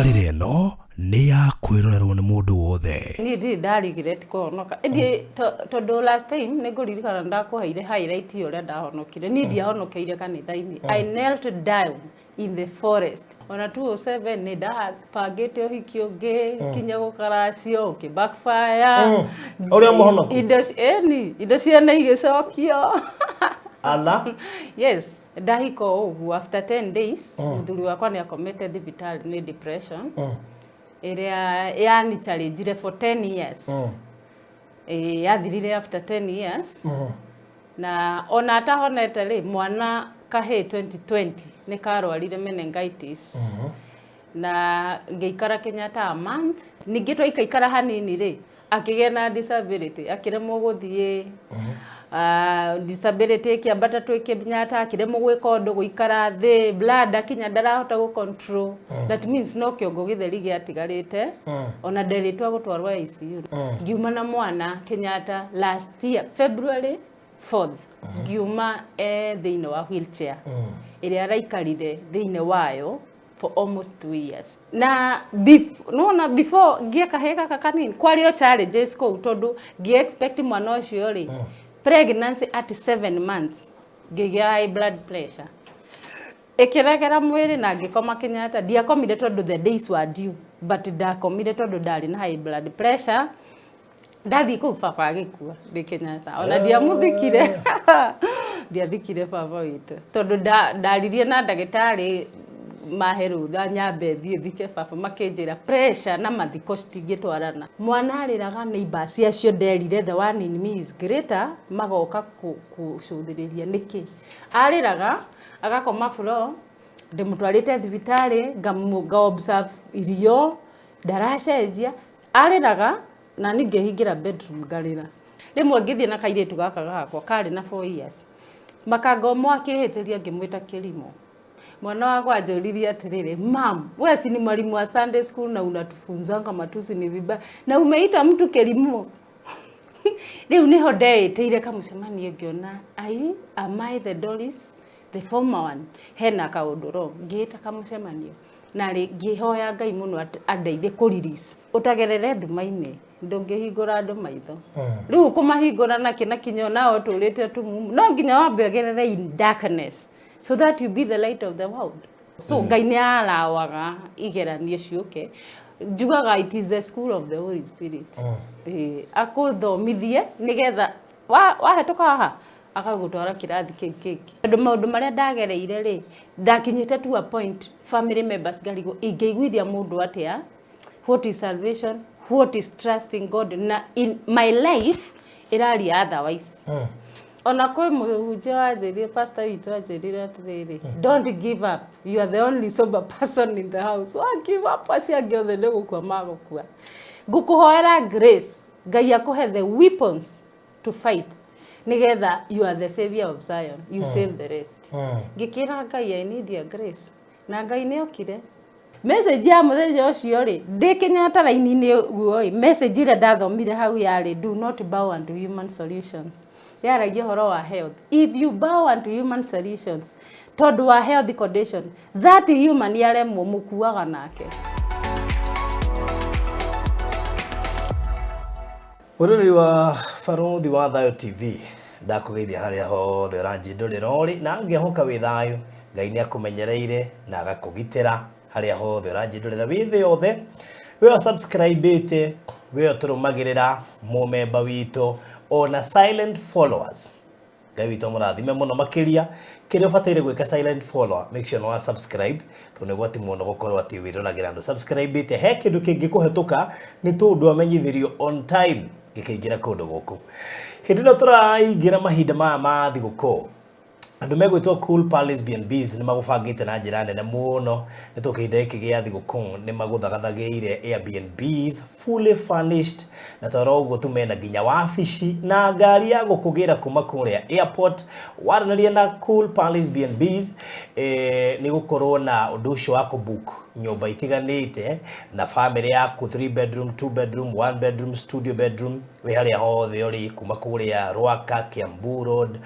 Tabarĩra ĩno nĩ ya kwĩrorerwo nĩ mũndũ wothe. Niĩ ndirĩ nda regret kũhonoka ĩndĩ tondũ last time nĩ ngũririkana ndakũheire highlight ya ũrĩa ndahonokire. Niĩ ndiahonokeire kanitha-inĩ. I knelt down in the forest. Ona 207 nĩ ndabangĩte ũhiki ũngĩ kinya gũkaracio ũkĩ backfire. Ũrĩa mũhonoku? Indo ĩni indo ciene igĩcokio. Ala. Yes, ndahika o ũguo after 10 days mũthuri wakwa nĩ akomete thibitarĩ nĩ depression ĩrĩa yani challenge for 10 years. Ĩĩ, yathirire after 10 years. Na ona atahonete rĩ, mwana kahĩĩ 2020 nĩ karwarire meningitis. Na ngĩikara Kenyatta a month. Ningĩ twaikaikara hanini rĩ, akĩgĩa na disability, akĩremwo gũthiĩ. Disability ĩkĩambata twĩ Kenyatta, akĩremwo gwĩka ũndũ, gũikara thĩ, bladder kinya ndarahota gũ control. That means no kĩongo gĩtheri gĩatigarĩte. Ona nderĩtwo gũtwarwo ICU. Ngiuma na mwana Kenyatta last year February 4th. Ngiuma e thĩinĩ wa wheelchair ĩrĩa araikarire thĩinĩ wayo for almost 2 years. Na nona before ngĩe kahĩĩ gaka kanini kwarĩ o challenges kũu tondũ ngĩ expect mwana ũcio rĩ, pregnancy at 7 months ngĩgĩa high blood pressure ĩkĩregera mwĩrĩ na ngĩkoma Kenyatta. Ndiakomire tondũ the days were due, but ndakomire tondũ ndarĩ na high blood pressure. Ndathiĩ kũu baba agĩkua ndĩ Kenyatta, ona ndiamũthikire, ndiathikire baba witũ tondũ ndaririe na ndagĩtarĩ mahe rũtha nyambe thiĩ thike baba, makĩnjĩra pressure na mathiko citingĩtwarana. Mwana arĩraga neighbors acio nderire the one in me is greater, magoka kũcũthĩrĩria nĩkĩ arĩraga, agakoma floor. Ndĩmũtwarĩte thibitarĩ nga observe irio ndaracenjia, arĩraga na niĩ ngĩhingĩra bedroom ngarĩra. Rĩmwe ngĩthiĩ na kairĩtu gaka gakwa karĩ na 4 years, makanga ũmwe akĩhĩtĩria ngĩmwĩta kĩrimũ. Mwana wakwa anjũririe atĩrĩrĩ, "Mam, wewe si ni mwalimu wa Sunday school na unatufunzanga matusi ni vibaya na umeita mtu kĩrimũ?" Rĩu nĩho ndeĩtĩire kamũcemanio ngĩona, ai, am I the Doris the former one? Hena kaũndũ wrong. Ngĩĩta kamũcemanio na rĩ ngĩhoya Ngai mũno andeithie kũ release. Ũtagerere nduma-inĩ ndũngĩhingũra andũ maitho. Rĩu kũmahingũra nakĩ na kinya nao ũtũrĩte tumumu, no nginya wambe ũgerere in darkness so that you be the light of the world. So Ngai nĩ arawaga igeranio ciũke. Njugaga it is the school of the Holy Spirit. Akũthomithie nĩgetha wahĩtũka haha agagũtwara kĩrathi kĩu kĩngĩ. Tondũ maũndũ marĩa ndagereire rĩ, ndakinyĩte to a point family members ngarigwo ingĩiguithia mũndũ atĩa what is salvation, what is trusting God, na in my life ĩraria otherwise. Ona kwĩ mũhunjia wanjĩrire, pastor witũ anjĩrire atĩrĩrĩ, "Don't give up, you are the only sober person in the house. Wa give up, acio angĩ othe nĩ gũkua magũkua. Ngũkũhoera grace, Ngai akũhe the weapons to fight nĩgetha you are the savior of Zion, you save the rest." Ngĩkĩra Ngai, "I need your grace," na Ngai nĩ okire. Message ya mũthenya ũcio rĩ, ndĩ Kenyatta raini-inĩ ũguo rĩ, message ĩrĩa ndathomire hau yarĩ, "Do not bow unto human solutions." Yaragia ũhoro wa health. If you bow unto human solutions tondũ wa health condition, that human yaremwo mũkuaga nake. Mũrori wa Barũthi wa Thayũ TV, ndakũgeithia harĩa hothe ũranjindũrĩra ũrĩ na ngĩhoka wĩ thayũ. Ngai nĩ akũmenyereire na agakũgitĩra harĩa hothe ũranjindũrĩra wĩ thĩ yothe. We subscribe-ĩte, we ũtũrũmagĩrĩra, mũmemba witũ ona silent followers, Ngai witũ amũrathime mũno makĩria. Kĩrĩa ũbataire gwĩka, silent follower, make sure nĩ wa subscribe tondũ nĩ gwati mũno gũkorwo atĩ wĩroragĩra andũ subscribe-ĩte. He kĩndũ kĩngĩkũhetũka nĩ tondũ amenyithirio on time gĩkĩingĩra kũndũ gũkũ. Hĩndĩ ĩno tũraingĩra mahinda maya ma thigũkũ, andũ megwĩtwo Cool Palace B&Bs nĩ magũbangĩte na njĩra nene mũno nĩ tondũ kĩhinda gĩkĩ gĩa thigũkũ nĩ magũthagathagĩire Airbnbs fully furnished, na toro ũguo tu mena nginya wabici na ngari ya gũkũgĩra kuma kũrĩa airport. Waranĩria na Cool Palace B&Bs, nĩ gũkorwo na ũndũ ũcio wa kũbook. Nyũmba itiganĩte na family yaku, 3 bedroom, 2 bedroom, 1 bedroom, studio bedroom, wĩ harĩa hothe ũrĩ, kuma kũrĩa Rwaka, Kiambu Road,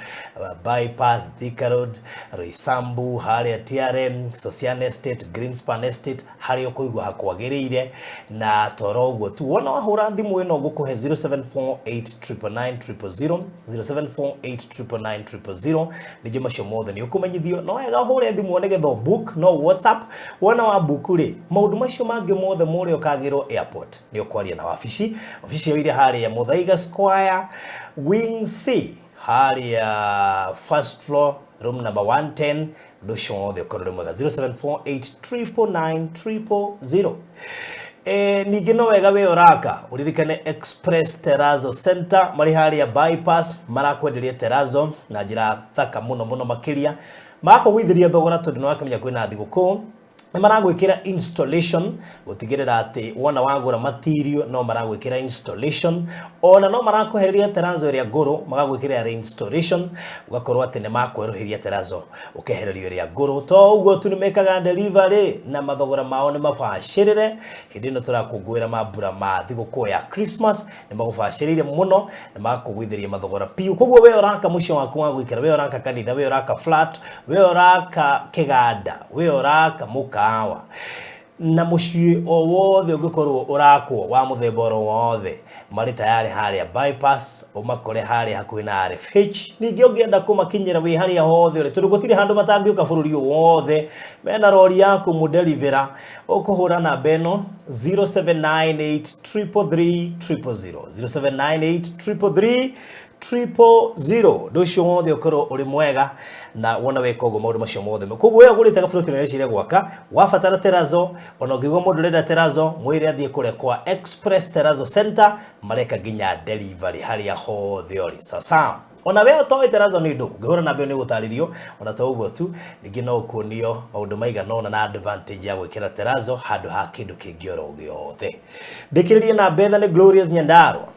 Bypass, Thika Road, Roysambu, harĩa TRM, Socian Estate, Greenspan Estate, harĩa ũkũigua hakwagĩrĩire. Na toro ũguo tu, wona wahũra thimũ ĩno ngũkũhe, 0748999000, 0748999000, ningĩ macio mothe nĩ ũkũmenyithio. No wega ũhũre thimũ nĩgetha book, no WhatsApp. Wona wa book rĩ, maũndũ macio mangĩ mothe mũrĩa ũkagĩrwo airport nĩ ũkwaria na wabici. Wabici ĩyo ĩrĩ harĩa Muthaiga Square, Wing C, harĩa first floor, room number 110. Ũndũ ũcio wothe ũkorwo ũrĩ mwega. 0748999000. Ningĩ no wega wĩ ũraka ũririkane Express Terrazzo Center marĩ harĩa Bypass, marakwenderia terrazzo na njĩra thaka mũno mũno makĩria, magakũgũithĩria thogora tondũ nĩ wakĩmenya kwĩna thigũkũ. Nĩ maragwĩkĩra installation, gũtigĩrĩra atĩ wona wagũra material no maragwĩkĩra installation, ona no marakwehereria terrazzo ĩrĩa ngũrũ, magagwĩkĩra reinstallation, ũgakorwo atĩ nĩ makwerũhĩria terrazzo, ũkehererio ĩrĩa ngũrũ. To ũguo tu, nĩ mekaga delivery na mathogora mao nĩ mabacĩrĩre. Hĩndĩ ĩno tũrakũngũĩra mambura ma thigũkũ ya Christmas, nĩ magũbacĩrĩire mũno na magakũgũithĩria mathogora piũ. Koguo we ũraka mũciĩ waku wa gũikara, we ũraka kanitha, we ũraka flat, we ũraka kĩganda, we ũraka mũkawa, na mũciĩ o wothe ũngĩkorwo ũrakwo wa mũthemba oro wothe, marĩ tayarĩ harĩa Bypass, ũmakore harĩa hakuhĩ na RFH. Ningĩ ũngĩenda kũmakinyĩra wĩ harĩa hothe ũrĩ, tondũ gũtirĩ handũ matangĩũka bũrũri ũyũ wothe, mena rori ya kũmũdelivera, ũkũhũra namba ĩno, 0798 333 000, 0798 333 000. Ũndũ ũcio wothe ũkorwo ũrĩ mwega na wona weka ũguo maũndũ macio mothe. Koguo we ũgũrĩte gaburoti na ũreciria gwaka, wabatara terrazzo, ona ũngĩigua mũndũ ũrenda terrazzo, mwĩre athiĩ kũrĩa kwa Express Terrazzo Center, mareka nginya delivery harĩa hothe ũrĩ. Sasa ona we ũtoĩ terrazzo nĩ ndũ, ũngĩhũra namba ĩyo nĩ ũgũtarĩrio. Ona to ũguo tu, ningĩ no ũkuonio maũndũ maigana ũna na advantage ya gwĩkĩra terrazzo handũ ha kĩndũ kĩngĩ oro gĩothe. Ndĩkĩrĩrie na betha nĩ Glorious Nyandarua,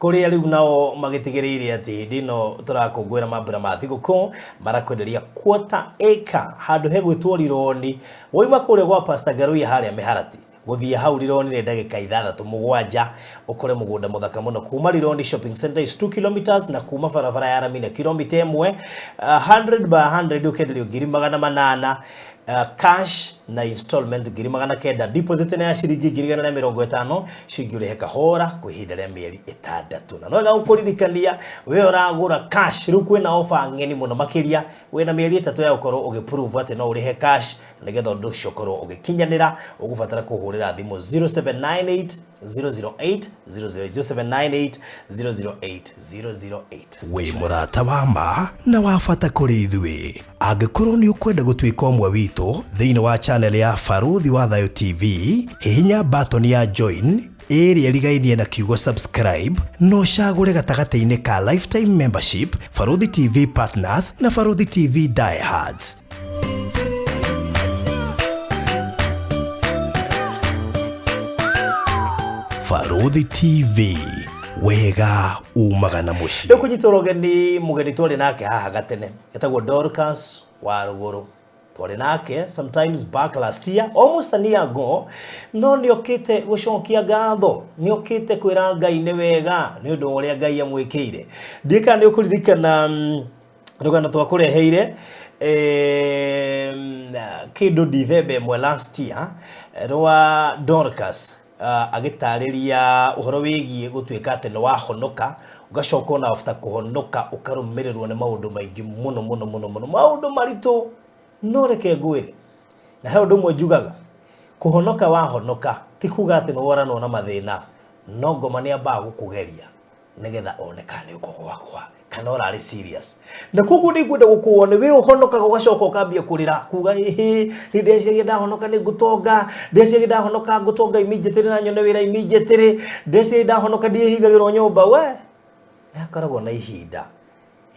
kũrĩa rĩu nao magĩtigĩrĩire atĩ hĩndĩ ĩno tũrakũngũĩra mambura ma thigũkũ, marakwenderia quarter acre handũ hegwĩtwo Rironi. Woima kũrĩa gwa Pastor Ngaruiya harĩa Mĩharati, gũthiĩ hau Rironi nĩ ndagĩka 6, 7, ũkore mũgũnda mũthaka mũno. Kuma Rironi Shopping Center is 2 kilometers, na kuma barabara ya rami nĩ kilomita 1. 100 by 100 ũkenderio 800,000 cash, na installment 900,000. Deposit nĩ ya ciringi 150,000, ciringi ũrĩhe kahora kwa ihinda rĩa mĩeri 6. Na no wega gũkũririkania, we ũragũra cash, rĩu kwĩna offer ng'eni mũno makĩria. Wĩna mĩeri 3 ya gũkorwo ũgĩprove atĩ no ũrĩhe cash. Nĩgetha ũndũ ũcio ũkorwo ũgĩkinyanĩra, ũgũbatara kũhũrĩra thimũ 0798 008 008, 0798 008 008. Wĩ mũrata wa ma na wa bata kũrĩ ithuĩ. Angĩkorwo nĩ ũkwenda gũtuĩka ũmwe witũ thĩinĩ wa channel ya Barũthi wa Thayũ TV, hihinya button ya join ĩrĩa ĩrigainie na kiugo subscribe, na ũcagũre gatagatĩ-inĩ ka lifetime membership, Barũthi TV partners na Barũthi TV diehards. Barũthi TV, wega umaga na mũciĩ. Rĩu kũnyitwo ũgeni mũgeni twarĩ nake haha gatene, etagwo Dorcas wa Rũgũrũ. Twarĩ nake sometimes back last year, almost a year ago, no nĩ okĩte gũcokia ngatho, nĩ okĩte kwĩra Ngai nĩ wega nĩ ũndũ wa ũrĩa Ngai amwĩkĩire. Ndiĩ kana nĩ ũkũririkana rũgano twakũreheire kĩndũ Dithemba 1 last year, rwa Dorcas agĩtarĩria ũhoro wĩgiĩ gũtuĩka atĩ nĩ wahonoka, ũgacoka ona after kũhonoka ũkarũmĩrĩrwo nĩ maũndũ maingĩ mũno mũno mũno mũno, maũndũ maritũ. No reke ngwĩre, na he ũndũ ũmwe njugaga, kũhonoka wahonoka ti kuga atĩ nĩ woranwo na mathĩna. No ngoma nĩ ambaga gũkũgeria nĩgetha one kana nĩ ũkũgwagwa kana ũrarĩ serious. Na koguo nĩ ngwenda gũkũo nĩ wĩ ũhonokaga ũgacoka ũkambia kũrĩra kuga, ĩhĩ, nĩ ndeciragia ndahonoka nĩ ngũtonga, ndeciragia ndahonoka ngũtonga immediately na nyone wĩra immediately, ndeciragia ndahonoka ndiĩhingagĩrwo nyũmba. We nĩ hakoragwo na ihinda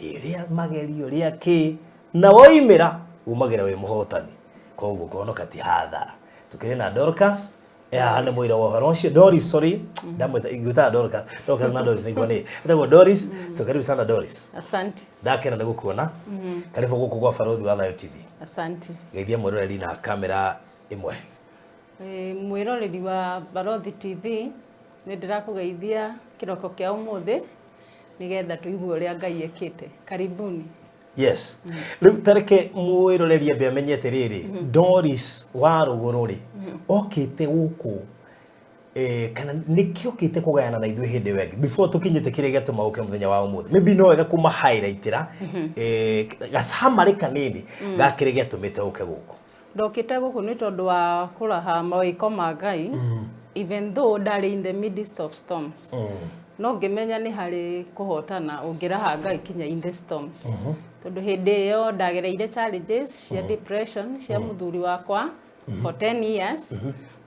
rĩa magerio rĩa kĩ, na woimĩra umagĩra wĩ mũhotani. Koguo kũhonoka ti hathara. Tukĩrĩ na Dorcas haha nĩ mũira wa ũhoro ũcio. Doris, sorry, ndamwĩta ingĩtaga Dorcas. Dorcas na Doris nĩguo nĩ ĩtagwo Doris. So karibu sana, Doris. Asante. Ndakena nĩ gũkuona. Karibu gũkũ gwa Barũthi wa Thayũ TV. Asante. Geithia mwĩroreri na kamera ĩmwe. Mwĩroreri wa Barothi TV, nĩ ndĩrakũgeithia kĩroko kĩa ũmũthĩ nĩgetha tũigue ũrĩa Ngai ekĩte. Karibuni. Yes, rĩu tareke mwĩroreri ambe amenye atĩrĩrĩ, Doris wa Rũgũrũ rĩ, okĩte gũkũ kana nĩkĩ okĩte kũgayana na ithuĩ hĩndĩ ĩyo ĩngĩ before tũkinyĩte kĩrĩa gĩatũma ũke mũthenya wa ũmũthĩ? Maybe no wega kũma highlightĩra gacamarĩ kanini ga kĩrĩa gĩatũmĩte ũke gũkũ. Ndokĩte gũkũ nĩ tondũ wa kũraha mawĩko ma Ngai. Even though ndarĩ in the midst of storms, no ngĩmenya nĩ harĩ kũhotana ũngĩraha Ngai kinya in the storms, tondũ hĩndĩ ĩyo ndagereire challenges cia depression cia mũthuri wakwa for 10 years,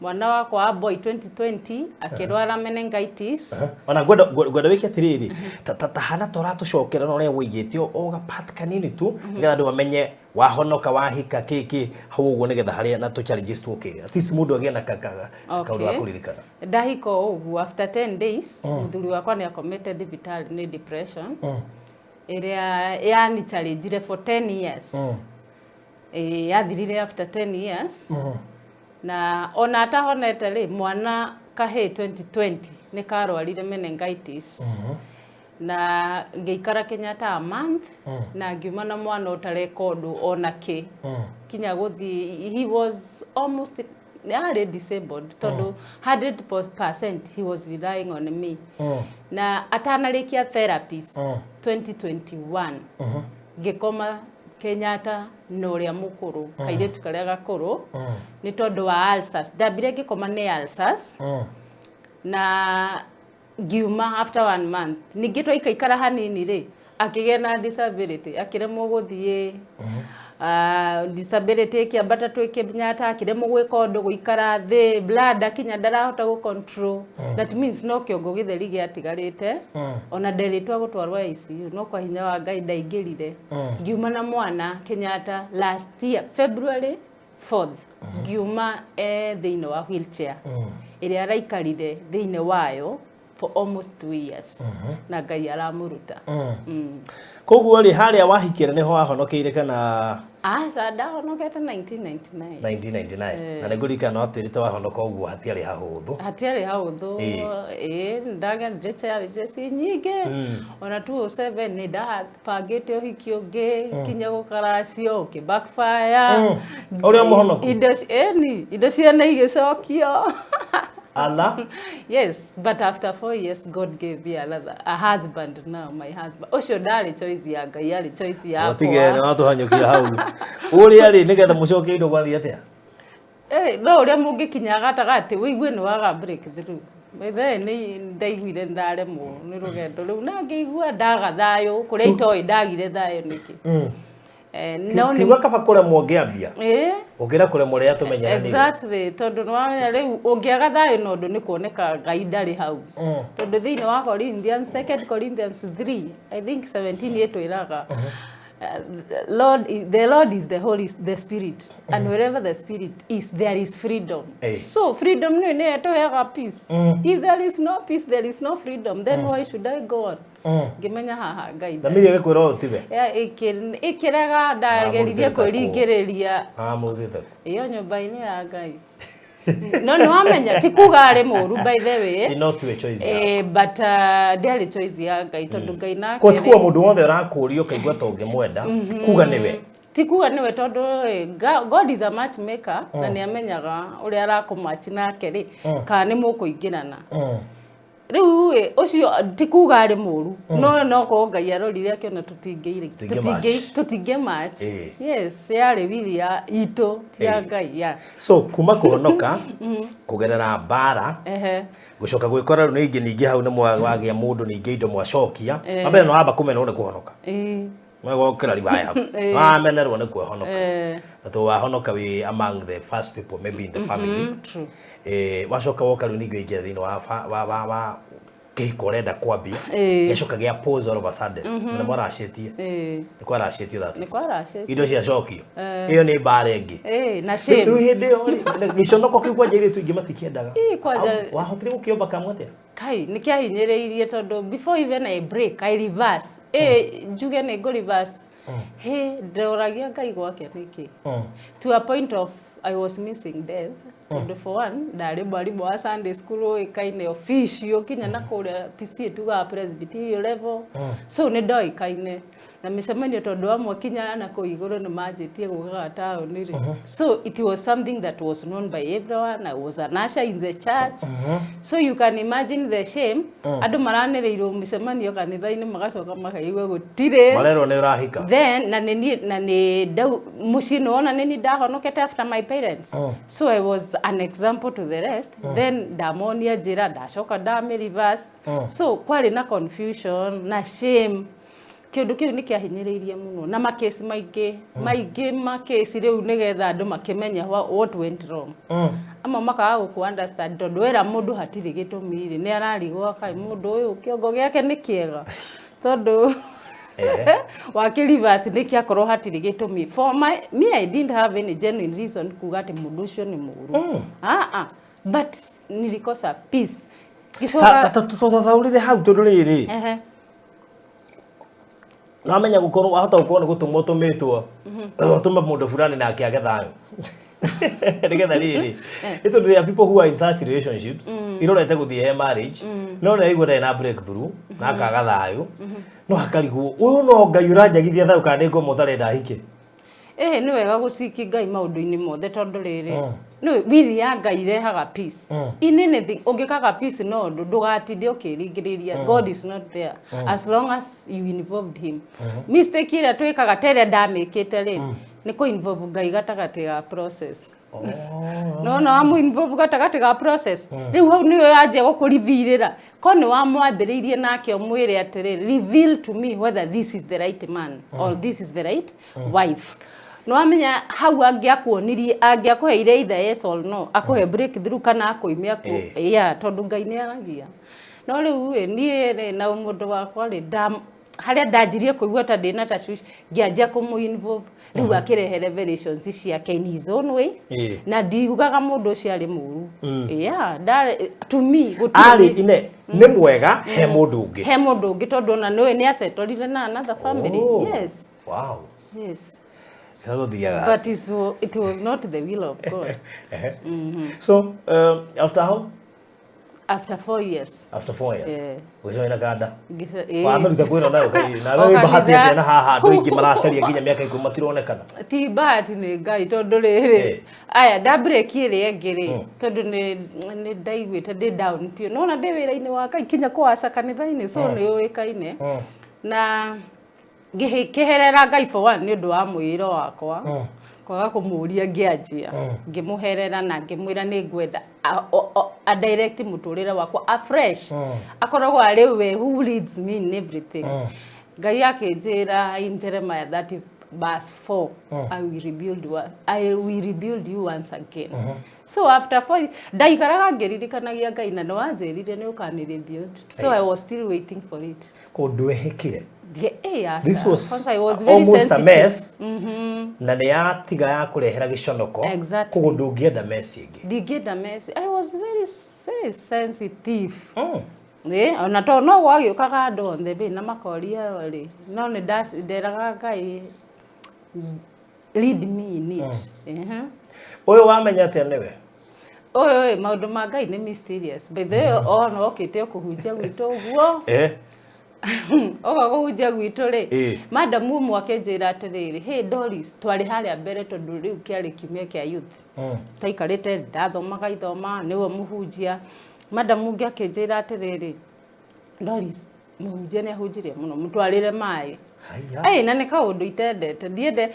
mwana wakwa wa boy 2020 akĩrwara meningitis. Ona ngwenda wĩke atĩrĩrĩ, ta hana ta ũratũcokera na ũrĩa wũigĩte o gapart kanini tu, nĩgetha andũ mamenye wahonoka, wahika, kĩ hau ũguo, nĩgetha harĩa na tũ challenges tũkĩre, at least mũndũ agĩe na kaũndũ ga kũririkana. Ndahika o ũguo, after 10 days mũthuri wakwa nĩ akomete thibitarĩ nĩ depression ĩrĩa yani challengire for 10 years. Yathirire after 10 years, na ona atahonete rĩ, mwana kahĩ 2020 nĩ karwarire meningitis na ngĩikara Kenyatta a month na ngiuma na mwana ũtareka ũndũ ona kĩ, kinya gũthiĩ. He was almost arĩ disabled tondũ 100% he was relying on me, na atanarĩkia therapies 2021 ngĩkoma Kenyatta na ũrĩa mũkũrũ, kairĩtu karĩa gakũrũ, nĩ tondũ wa ulcers. Ndambire ngĩkoma nĩ ulcers na ngiuma after one month. Ningĩ twaikaikara hanini rĩ, akĩgĩa na disability, akĩremwo gũthiĩ. Disability ĩkĩambata twĩ Kenyatta, akĩremwo gwĩka ũndũ, gũikara thĩ, bladder kinya ndarahota gũ control. That means no kĩongo gĩtheri gĩatigarĩte. Ona nderĩtwo gũtwarwo ICU, no kwa hinya wa Ngai ndaingĩrire. Ngiuma na mwana Kenyatta last year February 4th, ngiuma e thĩinĩ wa wheelchair ĩrĩa araikarire thĩinĩ wayo for almost 2 years, na Ngai aramũruta. Koguo rĩ, harĩa wahikĩra nĩho wahonokeire kana? Aca, ndahonokete 1999. 1999, na nĩngũririkana watwĩrĩte wahonoka ũguo hatiarĩ hahũthũ. Hatiarĩ haũthũ. Ĩĩ, ndagerire challenges nyingĩ. Ona 2007 nĩ ndabangĩte ũhiki ũngĩ, kinya gũkaracio ũkĩ backfire. Ũrĩa mũhonoku? Indo ĩni indo ciene igĩcokio. Ala. Yes, but after 4 years God gave me another a husband. Now my husband ũcio ndarĩ choice ya Ngai, yarĩ choice yakwa. Watige nĩ watũhanyũkia hau ũrĩa rĩ, nĩgetha mũcokie indo gwathiĩ atĩa? No ũrĩa mũngĩkinya gatagatĩ ũigue nĩ waga breakthrough. By nĩ ndaiguire ndaremwo nĩ rũgendo rũu na ngĩigua ndaga thayũ kũrĩa itoĩ ndagire thayũ nĩkĩ. No nĩ Kiuga kaba kũremwo ngĩambia ũkĩra kũremwo rĩrĩa tũmenyeranĩire. Exactly, tondũ nĩ wamenya rĩu ũngĩaga thayũ na ũndũ nĩ kuoneka Ngai ndarĩ hau, tondũ thĩinĩ wa Corinthians, Second Corinthians 3, I think 17, ĩtwĩraga the Lord is the Holy the Spirit, and wherever the Spirit is, there is freedom. So freedom nĩ nĩ ĩtũheaga peace. If there is no peace, there is no freedom. Then why should I go on? Ngĩmenya haha Ngai thamiri ĩgĩkwĩra ũũ tiwe. Ya, ĩkĩrega ndageririe Amũrutĩte kũ? kwĩringĩrĩria. Amũthĩte. Ĩyo nyũmba-inĩ ya Ngai, no nĩ wamenya ti kuga arĩ mũru, by the way. No tiwe choice yaku. But ndĩarĩ choice ya Ngai, tondũ Ngai nake Ko ti kuga mũndũ wothe ũrakũria ũkaigua ta ũngĩmwenda kuga nĩwe. Ti kuga nĩwe, tondũ God is a matchmaker na nĩ amenyaga ũrĩa arakũmatch nake rĩ, kana nĩ mũkũingĩrana. Rĩu ĩ, ũcio ti kuga arĩ mũru, no korwo Ngai arorire akĩona tũtingĩ Tũtingĩ match. Tũtingĩ match. Yes, yarĩ wili ya itũ, ti ya Ngai ya. So kuma kũhonoka kũgerera mbara, gũcoka gwĩkora rĩu ningĩ hau nĩ wagĩa mũndũ, ningĩ indo mwacokia, wambere nĩ wamba kũmenwo nĩ kũhonoka. Mwegokĩra ribaya hau wamenerwo nĩ kũhonoka, na to wahonoka wĩ among the first people maybe in the family. True. Wacoka woka rĩu ningĩ waingĩra thĩinĩ wa kĩhiko ũrenda kwambia, gĩacoka gĩa pause all of a sudden, na mwaracĩtie. Nĩ kwaracĩtio, that Nĩ is. kwaracĩtio. Indo ciacokio, ĩyo nĩ mbara ĩngĩ. Na shame. Rĩu hĩndĩ ĩyo rĩ, gĩconoko kĩu kwanja airĩtu aingĩ matikĩendaga. Ĩ, kwanja. Wahotire gũkĩovercome atĩa? Kai nĩ kĩahinyĩrĩirie, tondũ before even I break, I reverse, njuge nĩ ngũ reverse. Hĩ, ndoragia Ngai gwake nĩkĩ, to a point of I was missing death, tondũ for one ndarĩ mwarimũ wa Sunday school ũĩkaine official kinya na kũrĩa PCA tugaga Presbyterian level, so nĩ ndoĩkaine na mĩcemanio tondũ amwe kinya na kũu igũrũ nĩ manjĩtie gũkaga taũni rĩ. So it was something that was known by everyone. I was an usher in the church, so you can imagine the shame. Andũ maranĩrĩirwo mĩcemanio kanitha-inĩ, magacoka makaigua gũtirĩ. Marerwo nĩ ũrahika. Then na nĩ na nĩ ndau mũciĩ nĩ wona nĩ niĩ ndahonokete after my parents, so I was an example to the rest. Then ndamonia njĩra, ndacoka ndamĩ reverse, so kwarĩ na confusion na shame. Kĩũndũ kĩu nĩ kĩahinyĩrĩirie mũno na makesi maingĩ maingĩ, makesi rĩu nĩgetha andũ makĩmenye what went wrong. Amwe makaga gũkũ understand tondũ wera mũndũ hatirĩ gĩtũmi rĩ, nĩ ararigwo kaĩ mũndũ ũyũ kĩongo gĩake nĩ kĩega, tondũ wakĩ reverse nĩ kĩakorwo hatirĩ gĩtũmi. For my me, I didn't have any genuine reason kuga atĩ mũndũ ũcio nĩ mũũru. Ah ah, but nilikosa peace. Gĩcoka Tũthathaũrĩre hau tondũ rĩrĩ, namenya gũkorwo wahota gũkorwo nĩ gũtũmwo ũtũmĩtwo ũtũme mũndũ fulani nake age thayũ, nĩgetha rĩrĩ, nĩ tondũ there are people who are in such relationships irorete gũthiĩ he marriage, no nĩ aigua ndarĩ na breakthrough na akaga thayũ, no akarigwo ũyũ no Ngai ũranjagithia thayũ kana nĩ ngoma ũtarenda hike. Ĩhĩ, nĩ wega gũciki Ngai maũndũ-inĩ mothe, tondũ rĩrĩ, nĩ will ya Ngai irehaga peace in anything. Ũngĩkaga peace no ũndũ ndũgatinde ũkĩringĩrĩria. God is not there as long as you involved him. Mistake ĩrĩa twĩkaga ta ĩrĩa ndamĩkĩte rĩ, nĩ kũ involve Ngai gatagatĩ ga process. No no amũ involve gatagatĩ ga process, rĩu hau nĩyo yanjia gũkũrivirĩra ko nĩ wamwambĩrĩirie nake ũmwĩre atĩrĩ, "Reveal to me whether this is the right man or this is the right wife." Nĩ wamenya hau angĩakuonirie, angĩakũheire either yes or no, akũhe breakthrough kana akũime aku. Yeah, tondũ Ngai nĩ aragia. No rĩu ĩ, niĩ rĩ na mũndũ wakwa rĩ, harĩa ndanjirie kũigua ta ndĩna tashwishi, ngĩanjia kũmũ involve. Rĩu akĩrehe revelations ciake in his own ways. Na ndiugaga mũndũ ũcio arĩ mũru. Yeah, to me gũtirĩ. Arĩ ine nĩ mwega he mũndũ ũngĩ. He mũndũ ũngĩ, tondũ ona nĩũĩ nĩ acetorire na another family. Oh. Yes. Yes. Gũthiaga. But it was not the will of God. So after how? After 4 years. After 4 years. Yeah. Ũgĩcoina kanda. Ĩĩ. Wamĩruta kwĩno nayo kaĩ nawe O wĩ bahati kanitha. atĩa na haha andũ aingĩ maracaria nginya mĩaka 10 matironekana? Ti bahati, nĩ Ngai, tondũ rĩrĩ, aya nda break ĩrĩa ĩngĩ rĩ, tondũ nĩ ndaiguĩte ndĩ down biũ, nona ndĩ wĩra-inĩ wa Ngai kinya kũwaca kanitha-inĩ, so nĩ ũĩkaine na ngĩkĩherera Ngai for one nĩ ũndũ wa mwĩĩro wakwa kwaga kũmũria. Ngĩanjia ngĩmũherera na ngĩmwĩra nĩ ngwenda a direct mũtũrĩre wakwa afresh, akoragwo arĩ we who leads me in everything. Ngai akĩnjĩra in Jeremiah 30 verse 4, "I will rebuild you once again." So after 4 ndaikaraga ngĩririkanagia Ngai na nĩ wanjĩrire nĩ ũkani rebuild, so I was still waiting for it. Kũndũ ehĩkire. Yeah, This was kwanza I was very almost a sensitive. mess na nĩ yatiga ya kũrehera gĩconoko. Exactly. Koguo ndũngĩenda mess ĩngĩ. Ndingĩenda mess. I was very sensitive. Ĩ, ona to no gwagĩũkaga andũ othe bĩ na makoria rĩ, no nĩ nderaga Ngai, "Lead me in it." Ehe. Ũyũ wamenya atĩa nĩwe? Ũyũ ĩ, maũndũ ma Ngai nĩ mysterious. By the way, ona okĩte o kũhunjia gwitũ ũguo. Oka kũhunjia gwitũ rĩ, madam ũmwe akĩnjĩra atĩrĩrĩ, "Hey Doris," twarĩ harĩa mbere tondũ rĩu kĩarĩ kiumia kĩa youth. Twaikarĩte ndathomaga ithoma nĩwe mũhunjia. Madam ũngĩ akĩnjĩra atĩrĩrĩ, "Doris, mũhunjia nĩ ahunjirie mũno, mũtwarĩre maĩ." Haya. Ĩ, na nĩ kaũndũ itendete, ndiende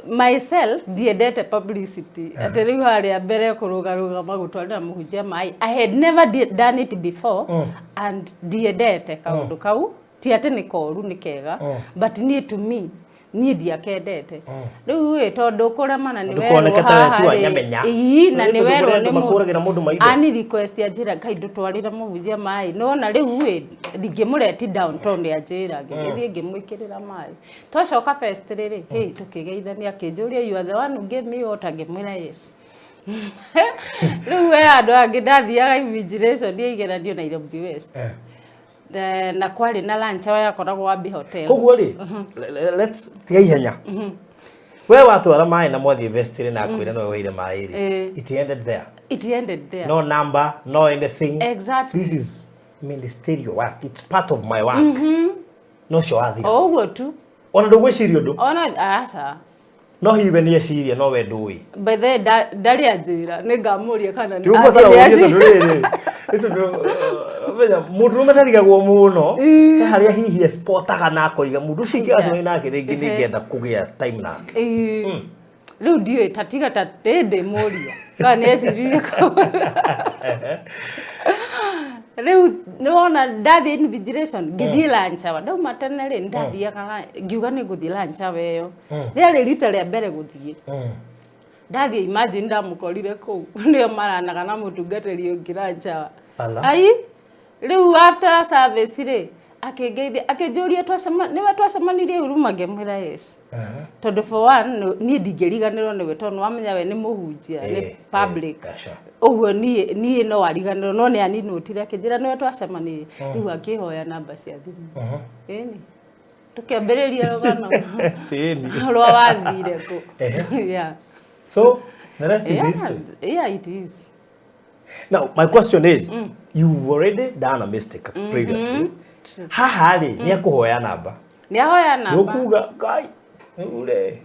myself, ndiendete publicity atĩ rĩu harĩa mbere kũrũgarũgama gũtwarĩra mũhunjia maĩ. I had never done it before and ndiendete kaũndũ kau. Ti atĩ nĩ koru, nĩ kega, but niĩ, to me, niĩ ndiakendete. Rĩu ĩ, tondũ kũremana nĩ werwo Ndũkoneke ta haha we tu rĩ, anyamenya. ii, na Nĩ nĩ tondũ werwo kũrĩ andũ nĩ makũragĩra mũndũ maitho. Ani request anjĩra, "Ngai, ndũtwarĩre mũhunjia maĩ." Nona rĩu ĩ, ndingĩmũreti down tondũ nĩ anjĩra. Ngĩgĩthiĩ ngĩmwĩkĩrĩra maĩ. Twacoka first rĩrĩ, hey, tũkĩgeithania, akĩnjũria, "You are the one who gave me water?" Ngĩmwĩra, "Yes." Rĩu we andũ angĩ ndathiaga invigilation ya igeranio Nairobi West. Na kwarĩ na lunch hour yakoragwo Abbey Hotel. Koguo rĩ, let's tiga ihenya. We watwara maĩ na mwathiĩ vestry na akwĩra no weire maĩ rĩ, it ended there? It ended there. No number, no anything? Exactly. This is ministerial work, it's part of my work, no cio wathira? O ũguo tu. Ona ndũgwĩciria ũndũ? Ona aca. No hihi we nĩ eciria, no we ndũĩ? By the way, ndarĩ anjĩra, nĩ ngamũria kana nĩ Ndĩgũbatara angĩ ũrie, nĩ tondũ rĩrĩ, nĩ tondũ menya mũndũrũme ndarigagwo mũno. He harĩa hihi espotaga na akoiga mũndũ ũcio ingĩgacemania nake rĩngĩ, nĩ ngenda kũgĩa time nake. Ĩĩ. Rĩu ndiũĩ, tatiga ta ndĩmũria kana nĩ eciririe. Rĩu nĩwona ndathiĩ invigilation, ngĩthiĩ lunch hour, ndauma tene rĩ, ndathiaga ngiuga nĩ ngũthiĩ lunch hour ĩyo. Rĩarĩ rita rĩa mbere gũthiĩ. Ndathiĩ, imagine ndamũkorire kũu nĩo maranaga na mũtungatĩri ũngĩ lunch hour. Ala. Ai, rĩu after service rĩ, akĩngeithia, akĩnjũria nĩwe twacemanirie Huruma? Ngĩmwĩra yes, tondũ for one niĩ ndingĩriganĩrwo nĩwe, tondũ wamenya we nĩ mũhunjia, nĩ public. Sure. Ũguo niĩ no ariganĩrwo, no nĩ aninũtire, akĩnjĩra nĩwe twacemanirie. Rĩu akĩhoya namba cia thimũ, ĩni tũkĩambĩrĩria rũgano Tĩni. rwa wathire kũ. Yeah. So the rest is Yeah, history. yeah, it is. Now my question is, you've already done a mistake previously. Haha rĩ, nĩ akũhoya namba? Nĩ ahoya Nĩ namba. ũkuga Ngai rĩu rĩ,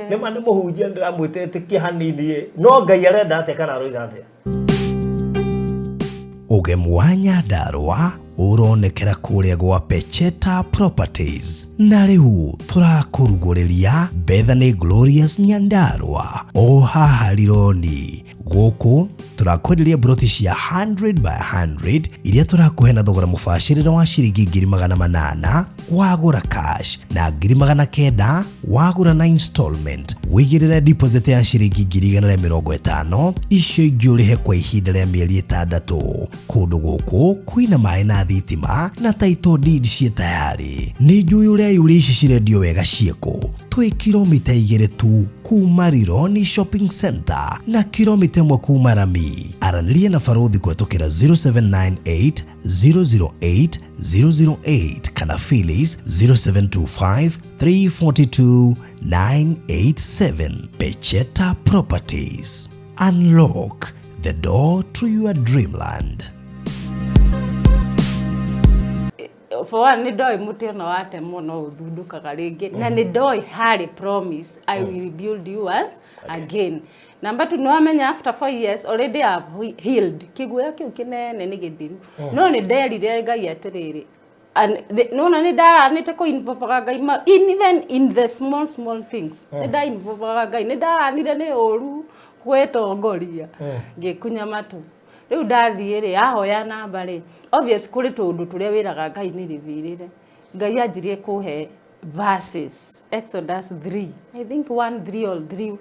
nĩ ma nĩ mũhunjia, ndĩramwĩtĩtĩkia hanini ĩ, no Ngai arenda atĩa kana aroiga atĩa? Ũgemu wa Nyandarũa ũronekera kũrĩa gwa Pecheta Properties, na rĩu tũrakũrugũrĩria Bethany Glorious Nyandarũa o haha Rironi. Gũkũ tũrakwenderia broti cia 100 by 100 iria tũrakũhe na thogora mũbacĩrĩre wa ciringi 800,000 wagũra cash na 900,000 wagũra na installment. Wĩigĩrĩre deposit ya ciringi 150,000, icio ingĩ ũrĩhe kwa ihinda rĩa mĩeri 6. Kũndũ gũkũ kwĩna maĩ na thitima na title deed ciĩ tayarĩ. Nĩ njũĩ ũreyũria ici cirendio wega ciĩkũ. Twĩ kilomita 2 tu kuma Rironi Shopping Center na kilomita 1 kuma Rami. Aranĩria na Barũthi kũhetũkĩra 0798 008 008 kana Phyllis 0725 342 987. Pecheta Properties. Unlock the door to your dreamland. For one, nĩ ndoĩ mũtĩ ona watemwo no ũthundũkaga rĩngĩ, na nĩ ndoĩ harĩ promise, "I will rebuild you once again." Number two, nĩ wamenya after 4 years already I have healed, kĩguoya kĩu kĩnene nĩ gĩthiru. No nĩ nderire Ngai atĩrĩrĩ, nona nĩ ndaranĩte kũ involve Ngai even in the small small things. Nĩ nda involve Ngai, nĩ ndaranire nĩ ũru gwĩtongoria, ngĩkunya matũ. Rĩu ndathiĩ rĩ, ahoya namba rĩ, obvious kũrĩ tũũndũ tũrĩa wĩraga Ngai nĩ rĩbĩrĩre. Ngai anjirie kũhe verses, Exodus 3, I think 1 3 or 3,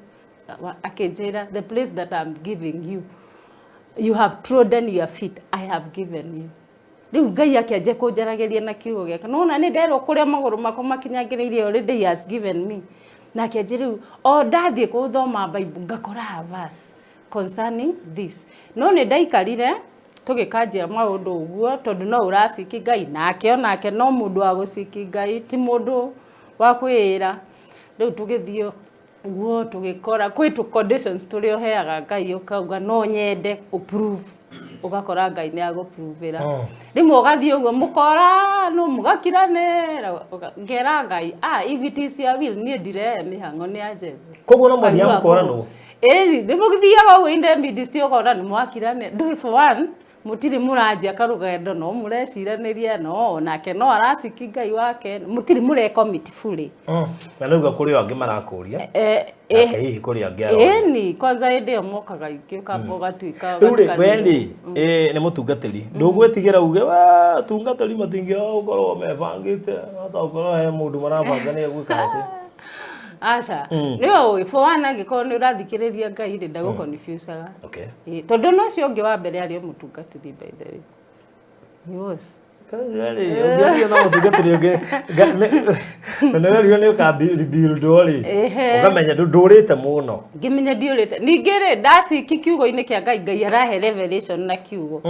akĩnjĩra, "The place that I'm giving you, you have trodden your feet, I have given you." Rĩu Ngai akĩanjia kũnjaragĩria na kiugo gĩake. Nona nĩ nderwo kũrĩa magũrũ makwa makinyangĩrĩirie, already he has given me. Na akĩanjia rĩu o ndathiĩ gũthoma Bible, ngakora verse concerning this. No nĩ ndaikarire tũgĩkanjia maũndũ ũguo, tondũ no ũraciki Ngai nake, onake no mũndũ wa gũciki Ngai, ti mũndũ wa kwĩĩra. Rĩu tũgĩthiĩ ũguo, tũgĩkora kwĩ tũ conditions tũrĩa ũheaga Ngai, ũkauga no nyende ũprove, ũgakora Ngai nĩ agũprovĩra. Rĩmwe ũgathiĩ ũguo mũkora no mũgakiranĩra, ngera Ngai, "Ah, if it is your will, niĩ ndirehe mĩhang'o nĩ anjethe." Koguo no mũthiaga mũkoranwo? Ĩni, nĩ mũgĩthiaga ũguo in the midst, ũkona nĩ mwakirane. Ndũĩ, for one, mũtirĩ mũranjia karũgendo, no mũreciranĩria, no nake no araciki Ngai wake, mũtirĩ mũrecommit fully. Na nĩ uga kũrĩ o angĩ marakũria, nake hihi kũrĩ angĩ aroria. Ĩni, kwanza hĩndĩ ĩyo mokaga ingĩ, ũkamba ũgatuĩka Rĩu rĩ, we ũgatukanĩrwo. rĩ, nĩ mũtungatĩri, ndũgwĩtigĩra uge we atungatĩri matingĩaga gũkorwo mebangĩte, hata gũkorwo he mũndũ marabanga nĩ egwĩka atĩ? Aca, nĩwe ũĩ, for one, angĩkorwo nĩ ũrathikĩrĩria Ngai rĩ, ndagũconfusaga. Ĩ, tondũ no ũcio ũngĩ wa mbere arĩ o mũtungatĩri, by the way he was. Ũngĩaria na mũtungatĩri ũngĩ na nĩwerirwo nĩ ũkabuildwo rĩ, ũkamenya ndũrĩte mũno. Ngĩmenya ndiũrĩte. Ningĩ rĩ, ndaciki kiugo-inĩ kĩa Ngai, Ngai arahe revelation na kiugo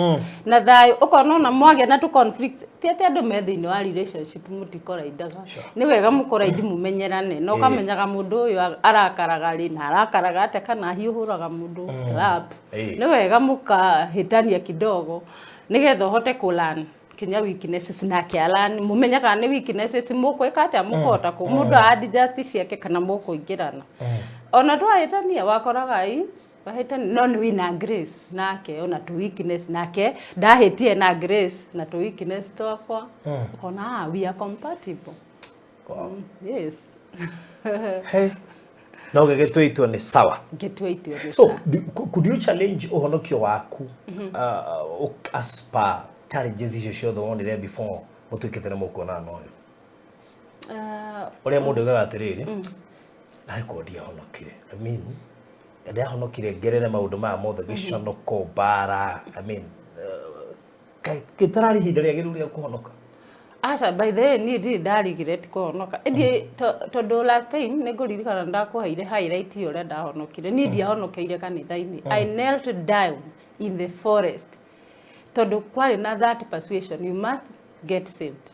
na thayũ. Ũkona ona mwagĩa na tũ conflict, ti atĩ andũ me thĩinĩ wa relationship mũtikoraindaga. Nĩ wega mũkoraindi, mũmenyerane na ũkamenyaga mũndũ ũyũ arakaraga rĩ na arakaraga atĩa, kana ahiũhũraga mũndũ slap. Nĩ wega mũkahĩtania kidogo nĩgetha ũhote kũlearn kinya weaknesses nake alani, mũmenye kana nĩ weaknesses mũkwĩka atĩa, mũkũhota kũ mũndũ adjust ciake kana mũkũingĩrana. Ona twahĩtania, wakoraga i wahĩtania no nĩ wĩna grace nake, ona tu weakness nake ndahĩtie na grace na tu weakness twakwa, ũkona, ah, we are compatible. Yes. Hey. No gĩgĩtua itua nĩ sawa. Ngĩtua itua nĩ So sawa. Could you challenge ũhonokio waku as per challenges icio ciothe wonire before mũtuĩkĩte nĩ mũkuonana na ũyũ? Ũrĩa mũndũ augaga atĩrĩrĩ, nakorwo ndiahonokire, I mean, ndiahonokire ngerere maũndũ maya mothe, gĩconoko, mbara, I mean, gĩtararĩ ihinda rĩagĩrĩru rĩa kũhonoka. Aca, by the way, niĩ ndirĩ ndarigret kũhonoka. Ĩndĩ tondũ last time nĩ ngũririkana ndakũheire highlight ya ũrĩa ndahonokire. Niĩ ndiahonokeire kanitha-inĩ. I knelt down in the forest tondũ kwarĩ na that persuasion, you must get saved.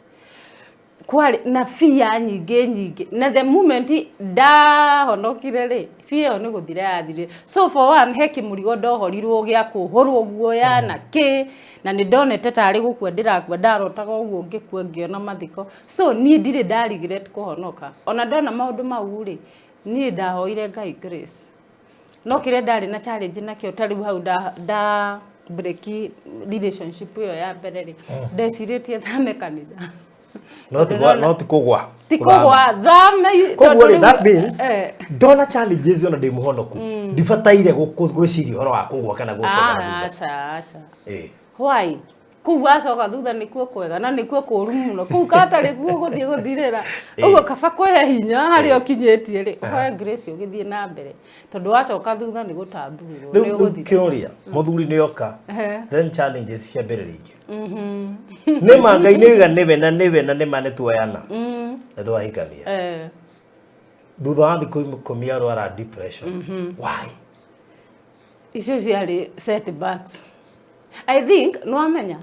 Kwarĩ na fear nyingĩ nyingĩ, na the moment ndahonokire rĩ, fear ĩyo nĩ gũthira yathirire. So for one, he kĩmũrigo ndohorirwo gĩa kũhũrwo guoya na kĩ, na nĩ ndonete tarĩ gũkua ndĩrakua, ndarotaga ũguo ngĩkua ngĩona mathiko. So niĩ ndirĩ ndarigret kũhonoka. Ona ndona maũndũ mau rĩ, niĩ ndahoire Ngai grace. No kĩrĩa ndarĩ na challenge nakĩo, ta rĩu hau nda break relationship ĩyo ya mbere rĩ, ndecirĩtie thame kanitha. No ti kũgwa. Ti kũgwa, thame. Koguo rĩ, that means ndona challenges ona ndĩ mũhonoku, ndibataire gwĩciria ũhoro wa kũgwa kana gũcoka na thutha. Aca, aca. Why? Kũu wacoka thutha nĩkuo kwega na nĩkuo kũũru mũno. Kũu katarĩ kuo gũthiĩ gũthirĩra ũguo, kaba kwĩhe hinya harĩa ũkinyĩtie rĩ, ũhoe grace ũgĩthiĩ na mbere, tondũ wacoka thutha nĩ gũtamburwo. Rĩu nĩ rĩu ũgũthira. Kĩũria, mũthuri nĩ oka, then challenges ciambĩrĩria. Nĩ ma Ngai nĩ oiga nĩwe na nĩwe na nĩma nĩ tuoyana, nĩ twahikania. Thutha wa thikũ 10 arwara depression. Why? Icio ciarĩ setbacks, I think. Nĩwamenya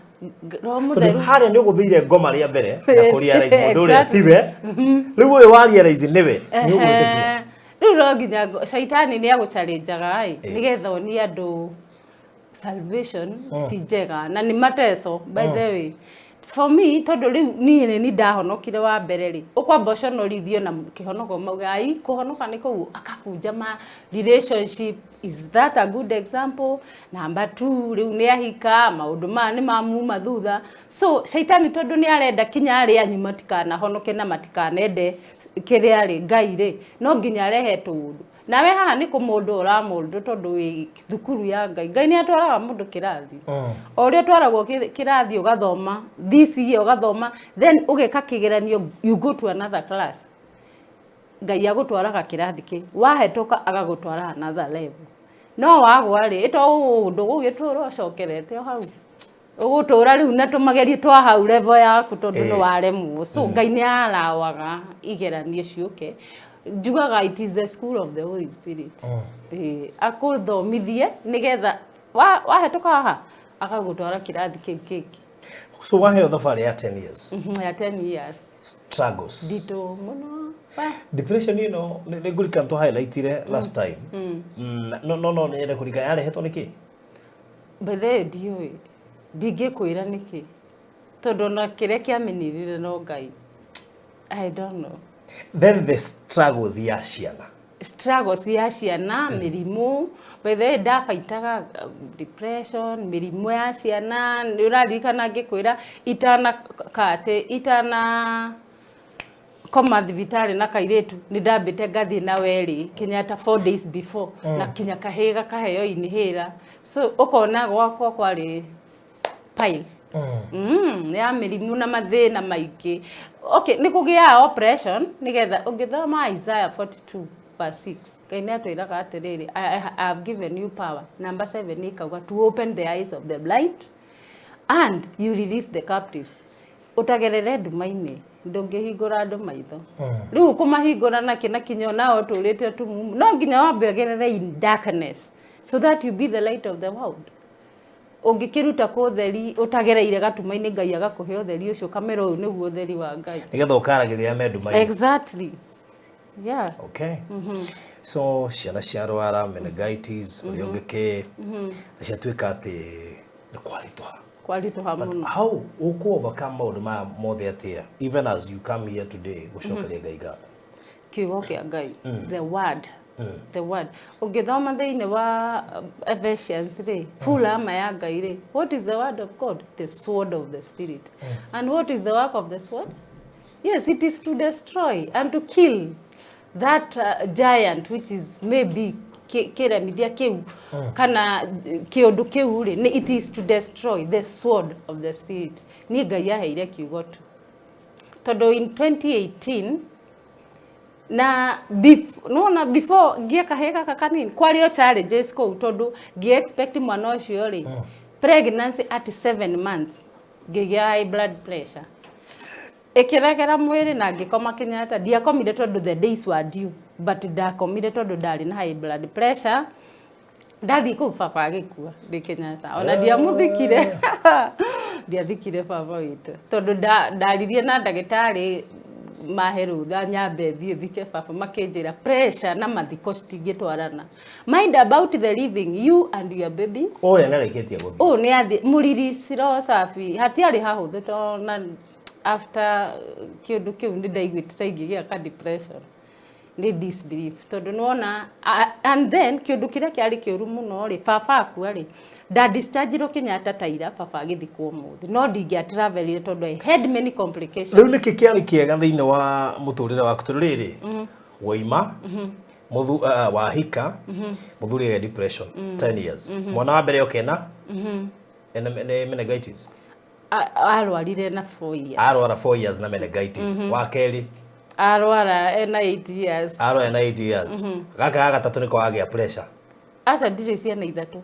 Roho Tondũ Mũtheru harĩa nĩ ũgũthĩire ngoma rĩa mbere na kũ realize mũndũ ũrĩa tiwe rĩu, ũyũ wa realize nĩwe nĩ ũgwĩtĩkia. Rĩu no nginya caitani nĩ agũchallenjaga ĩ, nĩgetha onie andũ salvation ti njega na nĩ mateso. By the way, for me, tondũ rĩu niĩ nĩ ni ndahonokire wa mbere rĩ, ũkwamba ũconorithio na kĩhonoko, mauga ai kũhonoka nĩ kũu, akabunja ma relationship. Is that a good example? Number two, rĩu nĩ ahika, maũndũ maya nĩ mamuma thutha. So caitani tondũ nĩ arenda kinya arĩa anyu matikanahonoke na matikanende kĩrĩa rĩ Ngai rĩ, no nginya arehe tũũndũ. Nawe haha nĩ kũmũndũ ũramũndũ, tondũ wĩ thukuru ya Ngai. Ngai nĩ atwaraga mũndũ kĩrathi, o ũrĩa ũtwaragwo kĩrathi, ũgathoma this year, ũgathoma, then ũgeka kĩgeranio, you go to another class. Ngai agũtwaraga kĩrathi kĩ wahetũka, agagũtwara another level. No wagwa rĩ, ĩto ũndũ gũgĩtũra ũcokerete o hau ũgũtũra rĩu na tũmagerie twa hau level yaku, tondũ nĩ waremwo. So Ngai nĩ arawaga igeranio ciũke. Njugaga it is the school of the Holy Spirit. Akũthomithie nĩgetha wahetũka haha agagũtwara kĩrathi kĩu kĩngĩ. So waheo thabarĩ ya 10 years. Ya 10 years. Struggles. Nditũ mũno. Depression ĩno nĩ ngũririkana tũ highlightire last time. No nyende kũririkana yarehetwo nĩ kĩ? By the way, ndiũĩ, ndingĩkwĩra nĩkĩ, tondũ ona kĩrĩa kĩamenirire no Ngai. I don't know. Then the struggles ya ciana. Struggles ya ciana, mĩrimũ. By the way, ndabaitaga depression, mĩrimũ ya ciana. Nĩ ũraririkana ngĩkwĩra itana katĩ itana koma thibitarĩ na kairĩtu, nĩ ndambĩte ngathiĩ na werĩ Kenyatta 4 days before, na kinya kahĩĩ gakaheo inhaler. So ũkona gwakwa kwarĩ pile ya mĩrimũ na mathĩna maingĩ. Okay, nĩ kũgĩaga operation nĩgetha ũngĩthoma Isaiah 42 verse 6, Ngai nĩ atwĩraga atĩrĩrĩ, I have given you power." Number 7 ĩkauga, "To open the eyes of the blind and you release the captives." Ũtagerere nduma-inĩ ndũngĩhingũra andũ maitho. Rĩu kũmahingũra nakĩ na kinya onao ũtũrĩte tumumu, no nginya wambe ũgerere in darkness so that you be the light of the world. Ũngĩkĩruta kũ ũtheri ũtagereire gatuma-inĩ, Ngai agakũhe ũtheri ũcio, ũkamera ũyũ nĩguo ũtheri wa Ngai? Nĩgetha ũkaragĩria me nduma-inĩ. Exactly, yeah. Okay, so ciana ciarwara meningitis, ũrĩa ũngĩ kĩ, na ciatuĩka atĩ nĩ kwaritũha. Kwaritũha mũno. How ũkũ overcome maũndũ maya mothe atĩa, even as you come here today gũcokeria Ngai ngatho? Kiugo kĩa Ngai, the word, the word. Ũngĩthoma thĩinĩ wa Ephesians rĩ, full armor ya Ngai rĩ, what is the word of God? The sword of the Spirit. And what is the work of the sword? Yes, it is to destroy and to kill that giant which is maybe kĩremithia kĩu kana kĩũndũ kĩu rĩ, it is to destroy, the sword of the Spirit. Niĩ Ngai aheire kiugo tu, tondũ in 2018 na nona before ngie kahĩĩ gaka kanini, kwarĩ o challenges kũu, tondũ ngĩ expect mwana ũcio rĩ, pregnancy at 7 months ngĩgĩa high blood pressure, ĩkĩregera mwĩrĩ na ngĩkoma Kenyatta. Ndiakomire tondũ the days were due, but ndakomire tondũ ndarĩ na high blood pressure. Ndathiĩ kũu, baba agĩkua ndĩ Kenyatta. Ona ndiamũthikire, ndiathikire baba witũ, tondũ ndaririe na ndagĩtarĩ mahe rũtha nyambe thiĩ thike baba. Makĩnjĩra pressure na mathiko citingĩtwarana. Mind about the living, you and your baby. Ũrĩa nĩarĩkĩtie gũthiĩ. Ũũ nĩ athi mũririciro safi, hatiarĩ hahũthũ, to na after kĩũndũ kĩu nĩ ndaiguĩte ta ingĩgĩa ka depression nĩ disbelief, tondũ nĩwona and then kĩũndũ kĩrĩa kĩarĩ kĩũru mũno rĩ, baba akua rĩ, nda discharge Kenyatta taira, baba agĩthikwo ũmũthĩ, no ndingĩa travelire tondũ I had many complications. Rĩu nĩkĩ kĩarĩ kĩega thĩinĩ wa mũtũrĩre waku? Tondũ rĩrĩ waima mũthu wahika, mũthuri agĩa depression 10 years, mwana wa mbere okena ena nĩ meningitis. Arwarire na 4 years. Arwara 4 years na meningitis. Wa kerĩ? Arwara ena 8 years. Arwara na 8 years. Gaka ga gatatũ nĩko wagĩa pressure? Aca, ndirĩ ciana ithatũ.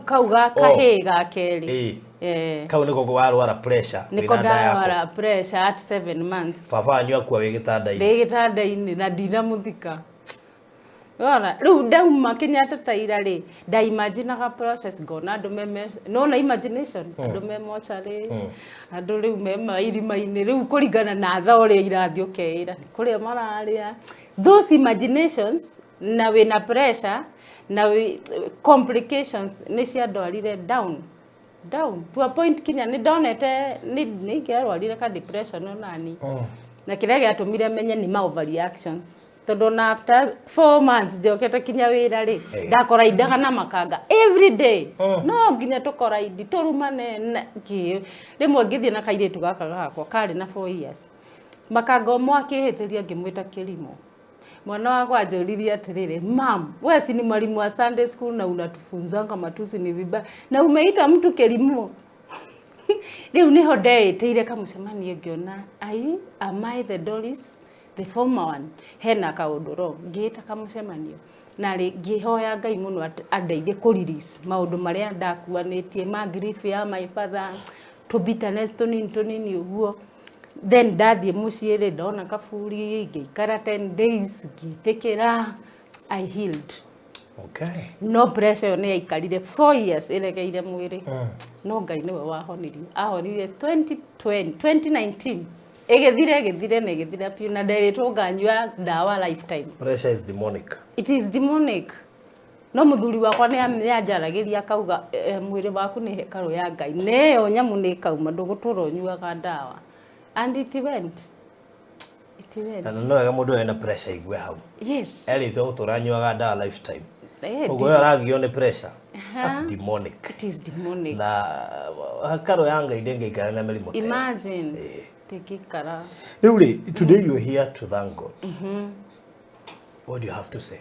Kau ga kahĩĩ ga kerĩ. Eh, kau nĩko warwara pressure? Nĩko wĩna nda yako. Ndarwara pressure at 7 months. Baba wanyu akua wĩ gĩtanda-inĩ. Ndĩ gĩtanda-inĩ na ndinamũthika. Wona rĩu ndauma Kenyatta taira rĩ, ndaimaginaga process, ngona andũ me nona imagination, andũ me mocarĩ, andũ rĩu me mairima-inĩ, rĩu kũringana na thaa ũrĩa irathiĩ, ũkeĩra nĩ kũrĩa mararĩa. Those imaginations na wĩna pressure na wĩ complications nĩ ciandwarire down down to a point kinya nĩ ndonete nĩ ingĩarwarire ka depression onani. Na kĩrĩa gĩatũmire menye nĩ ma overreactions, tondũ na after 4 months njokete kinya wĩra rĩ, ndakoraindaga na makanga every day. No nginya tũkoraindi tũrumane na kĩ. Rĩmwe ngĩthiĩ na kairĩtu gaka gakwa karĩ na 4 years, makanga ũmwe akĩhĩtĩria, ngĩmwĩta kĩrimũ. Mwana wakwa anjũririe atĩrĩrĩ, "Mam, we si ni mwalimu wa Sunday school na unatufunzanga matusi ni vibaya, na umeita mtu kĩrimũ?" Rĩu nĩho ndeĩtĩire kamũcemanio, ngĩona ai, am I the Doris, the former one? Hena kaũndũ wrong. Ngĩĩta kamũcemanio na rĩ ngĩhoya Ngai mũno andeithie kũ release maũndũ marĩa ndakuanĩtie ma grief ya my father, tũ bitterness tũnini tũnini ũguo. Then ndathiĩ mũciĩ rĩ, ndona kaburi, ngĩikara 10 days, ngĩtĩkĩra, I healed. No pressure ĩyo nĩ yaikarire 4 years ĩregeire mwĩrĩ, no Ngai nĩwe wahonirie. Ahonirie 2020, 2019 ĩgĩthira, ĩgĩthira na ĩgĩthira biũ, na nderĩtwo nganyua ndawa lifetime. Pressure is demonic. It is demonic. No mũthuri wakwa nĩ anjaragĩria akauga, "Eh, mwĩrĩ waku nĩ hekarũ ya Ngai, na ĩyo nyamũ nĩ ĩkauma, ndũgũtũra ũnyuaga ndawa." And it went, it went. Na no wega mũndũ ena pressure igue hau. Erĩtwo gũtũra anyuaga ndawa lifetime. Koguo ĩyo aragio nĩ pressure, that's demonic. It is demonic. Na hekarũ ya Ngai ndĩngĩikara na mĩrimũ ta ĩyo. Imagine, ndĩngĩikara. Rĩu rĩ, today you're here to thank God. What do you have to say?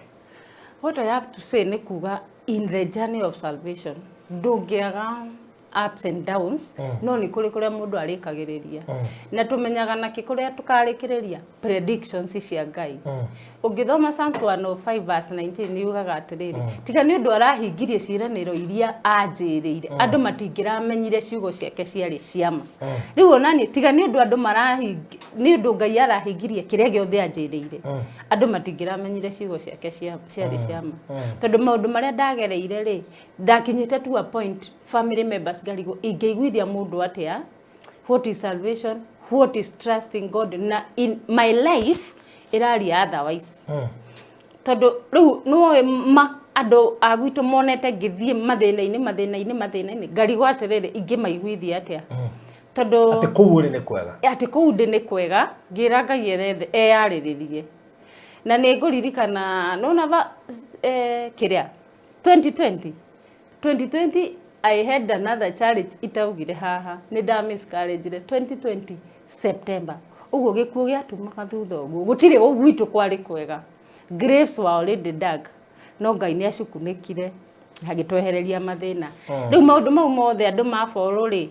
What I have to say nĩ kuga, in the journey of salvation ndũngĩaga Ups and downs, no nĩ kũrĩ kũrĩa mũndũ arĩkagĩrĩria, na tũmenyaga nakĩ kũrĩa tũkarĩkĩrĩria? Predictions cia Ngai. Ũngĩthoma Psalms 105 verse 19, yugaga atĩrĩrĩ, tiga nĩ ũndũ arahingirie ciĩranĩro iria anjĩrĩire, andũ matingĩramenyire ciugo ciake ciarĩ ciama. Rĩu onani tiga nĩ ũndũ andũ marahingi, nĩ ũndũ Ngai arahingirie kĩrĩa gĩothe anjĩrĩire, andũ matingĩramenyire ciugo ciake ciarĩ ciama, tondũ maũndũ marĩa ndagereire rĩ, ndakinyĩte to a point family members ngarigwo ingĩiguithia mũndũ atĩa what is salvation, what is trusting God, na in my life ĩraria otherwise, tondũ rĩu nĩwoĩ ma andũ a gwitũ monete ngĩthiĩ mathĩna-inĩ, mathĩna-inĩ, mathĩna-inĩ, ngarigwo atĩrĩrĩ, ingĩmaiguithia atĩa, tondũ atĩ kũu ũrĩ nĩ kwega. Atĩ kũu ndĩ nĩ kwega. Ngĩra Ngai erethe eyarĩrĩrie, na nĩ ngũririkana nona va kĩrĩa 2020 2020 I had another challenge itaugire haha, nĩ nda miscarriage 2020 September. Ũguo gĩkuũ gĩatumaga thutha ũguo gũtirĩ gwitũ kwarĩ kwega. Graves were already dug, no Ngai nĩ acukunĩkire agĩtwehereria mathĩna. Rĩu maũndũ mau mothe andũ maborũ rĩ,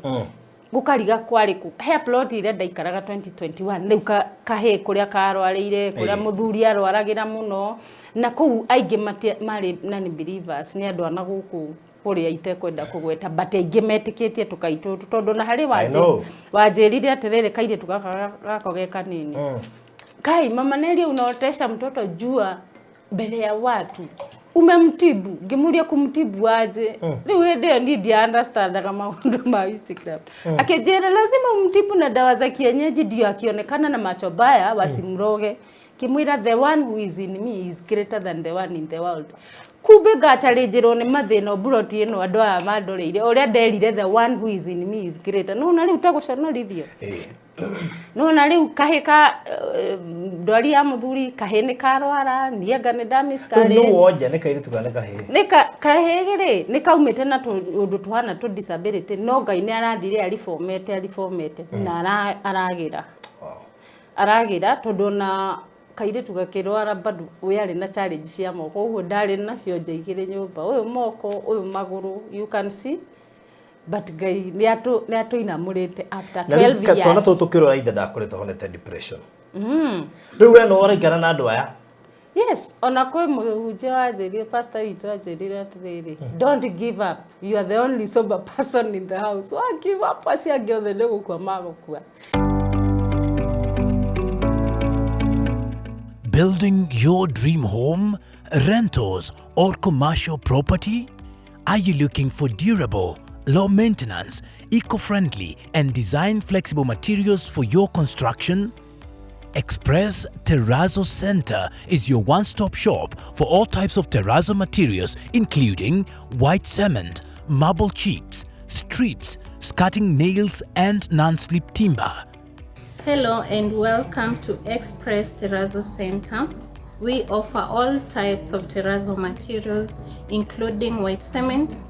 gũkariga kwarĩ kũ he plot ĩrĩa ndaikaraga 2021. Rĩu kahĩ kũrĩa karwarĩire, kũrĩa mũthuri arwaragĩra mũno, na kũu aingĩ marĩ non believers, nĩ andũ ana gũkũ kũrĩa itekwenda kũgweta, but aingĩ metĩkĩtie tũkai tũtũ, tondũ na harĩ I know. Wanjĩrire atĩrĩrĩ, kairĩtu gaka gako ge kanini, kai mama Nelia, unaotesha mtoto jua mbele ya watu, umemtibu? Ngimuria kumtibu aje? Rĩu hĩndĩ ĩyo niĩ ndia understandaga maũndũ ma witchcraft. Akĩnjĩra lazima umtibu na dawa za kienyeji ndio akionekana na macho baya wasimroge. Kimwĩra the one who is in me is greater than the one in the world. Kumbe ngacharĩnjĩrwo nĩ mathĩna mburoti ĩno andũ aya mandoreire ũrĩa nderire the one who is in me is greater. Nona rĩu ta gũconorithio, nona rĩu kahĩ ka ndwari ya mũthuri, kahĩ nĩ karwara, niĩ anga nĩ nda Rĩu miscarriage. Nĩ wonja nĩ kairĩtu kana nĩ kahĩĩ? Nĩ kahĩĩ rĩ, nĩ kaumĩte na tũũndũ tũhana tũ disability, no Ngai nĩ arathire arifomete arifomete na aragĩra aragĩra, tondũ ona kairĩtu gakĩrwara bado we arĩ na challenge cia moko. Ũguo ndarĩ nacio nja igĩrĩ nyũmba, ũyũ moko, ũyũ magũrũ, you can see, but Ngai nĩ atũinamũrĩte after Na rĩu 12 twana years. tũtũ tũkĩrora ithe ndakoretwo honete depression. Rĩu we no ũraikara na andũ aya? Yes, ona kwĩ mũhunjia wanjĩrire, pastor witũ anjĩrire atĩrĩrĩ, don't give up, you are the only sober person in the house. Wa give up, acio angĩ othe nĩ gũkua magũkua. Building your dream home, rentals, or commercial property? Are you looking for durable, low maintenance, eco friendly, and design flexible materials for your construction? Express Terrazzo Center is your one stop shop for all types of terrazzo materials, including white cement, marble chips, strips, skirting nails, and non slip timber. Hello and welcome to Express Terrazzo Center. We offer all types of terrazzo materials, including white cement,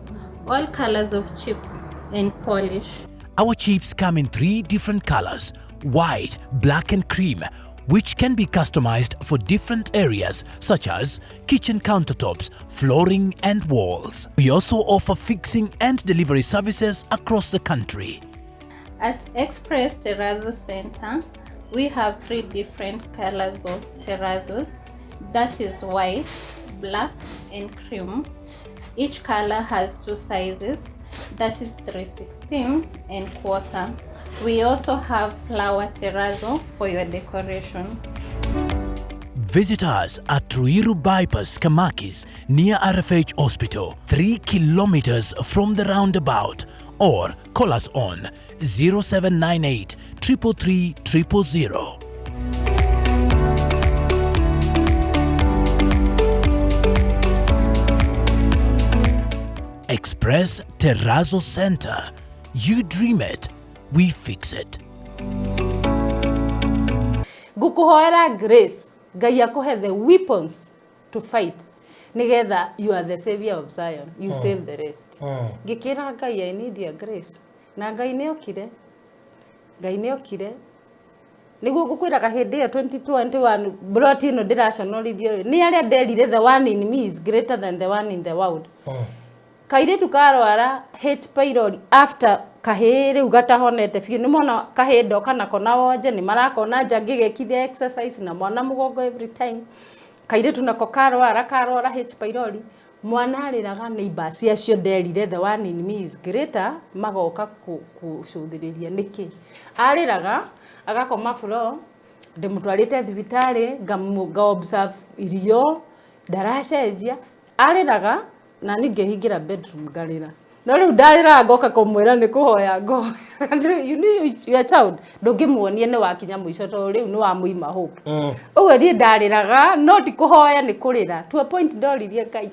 all colors of chips, and polish. Our chips come in three different colors: white, black, and cream, which can be customized for different areas such as kitchen countertops, flooring, and walls. We also offer fixing and delivery services across the country. At Express Terrazzo Center, we have three different colors of terrazzos, that is white, black, and cream. Each color has two sizes, that is 316 and quarter. We also have flower terrazzo for your decoration. Visit us at Ruiru Bypass, Kamakis, near RFH Hospital, 3 kilometers from the roundabout, or call us on 0798 333 000. Express Terrazzo Center. You dream it, we fix it. Ngũkũhoera grace, Ngai akũhe the weapons to fight, nigetha you are the savior of Zion, you save the rest. Ngĩkĩra Ngai, I need your grace, na Ngai nĩ okire, Ngai nĩ okire. Nĩguo ngũkwĩraga hĩndĩ ĩyo 2021 broti ĩno ndĩraconorithio rĩ, nĩ arĩa nderire the one in me is greater than the one in the world. Kairĩtu karwara H pylori after kahĩĩ rĩu gatahonete biũ, nĩ mona kahĩĩ ndoka nako na wonje, nĩ marakona nja ngĩgekithia exercise na mwana mũgongo every time. Kairĩtu nako karwara H pylori, mwana arĩraga, neighbors acio nderire the one in me is greater magoka kũcũthĩrĩria nĩkĩ arĩraga, agakoma floor. Ndĩmũtwarĩte thibitarĩ, nga observe irio ndaracenjia, arĩraga na niĩ ngĩhingĩra bedroom ngarĩra. No rĩu ndarĩraga ngoka kũmwĩra nĩ kũhoya ngoya. You know your child ndũngĩmuonia nĩ wakinya mũico, tondũ rĩu nĩ wamũima hope. Ũguo niĩ ndarĩraga, no ti kũhoya, nĩ kũrĩra, to a point ndoririe Ngai,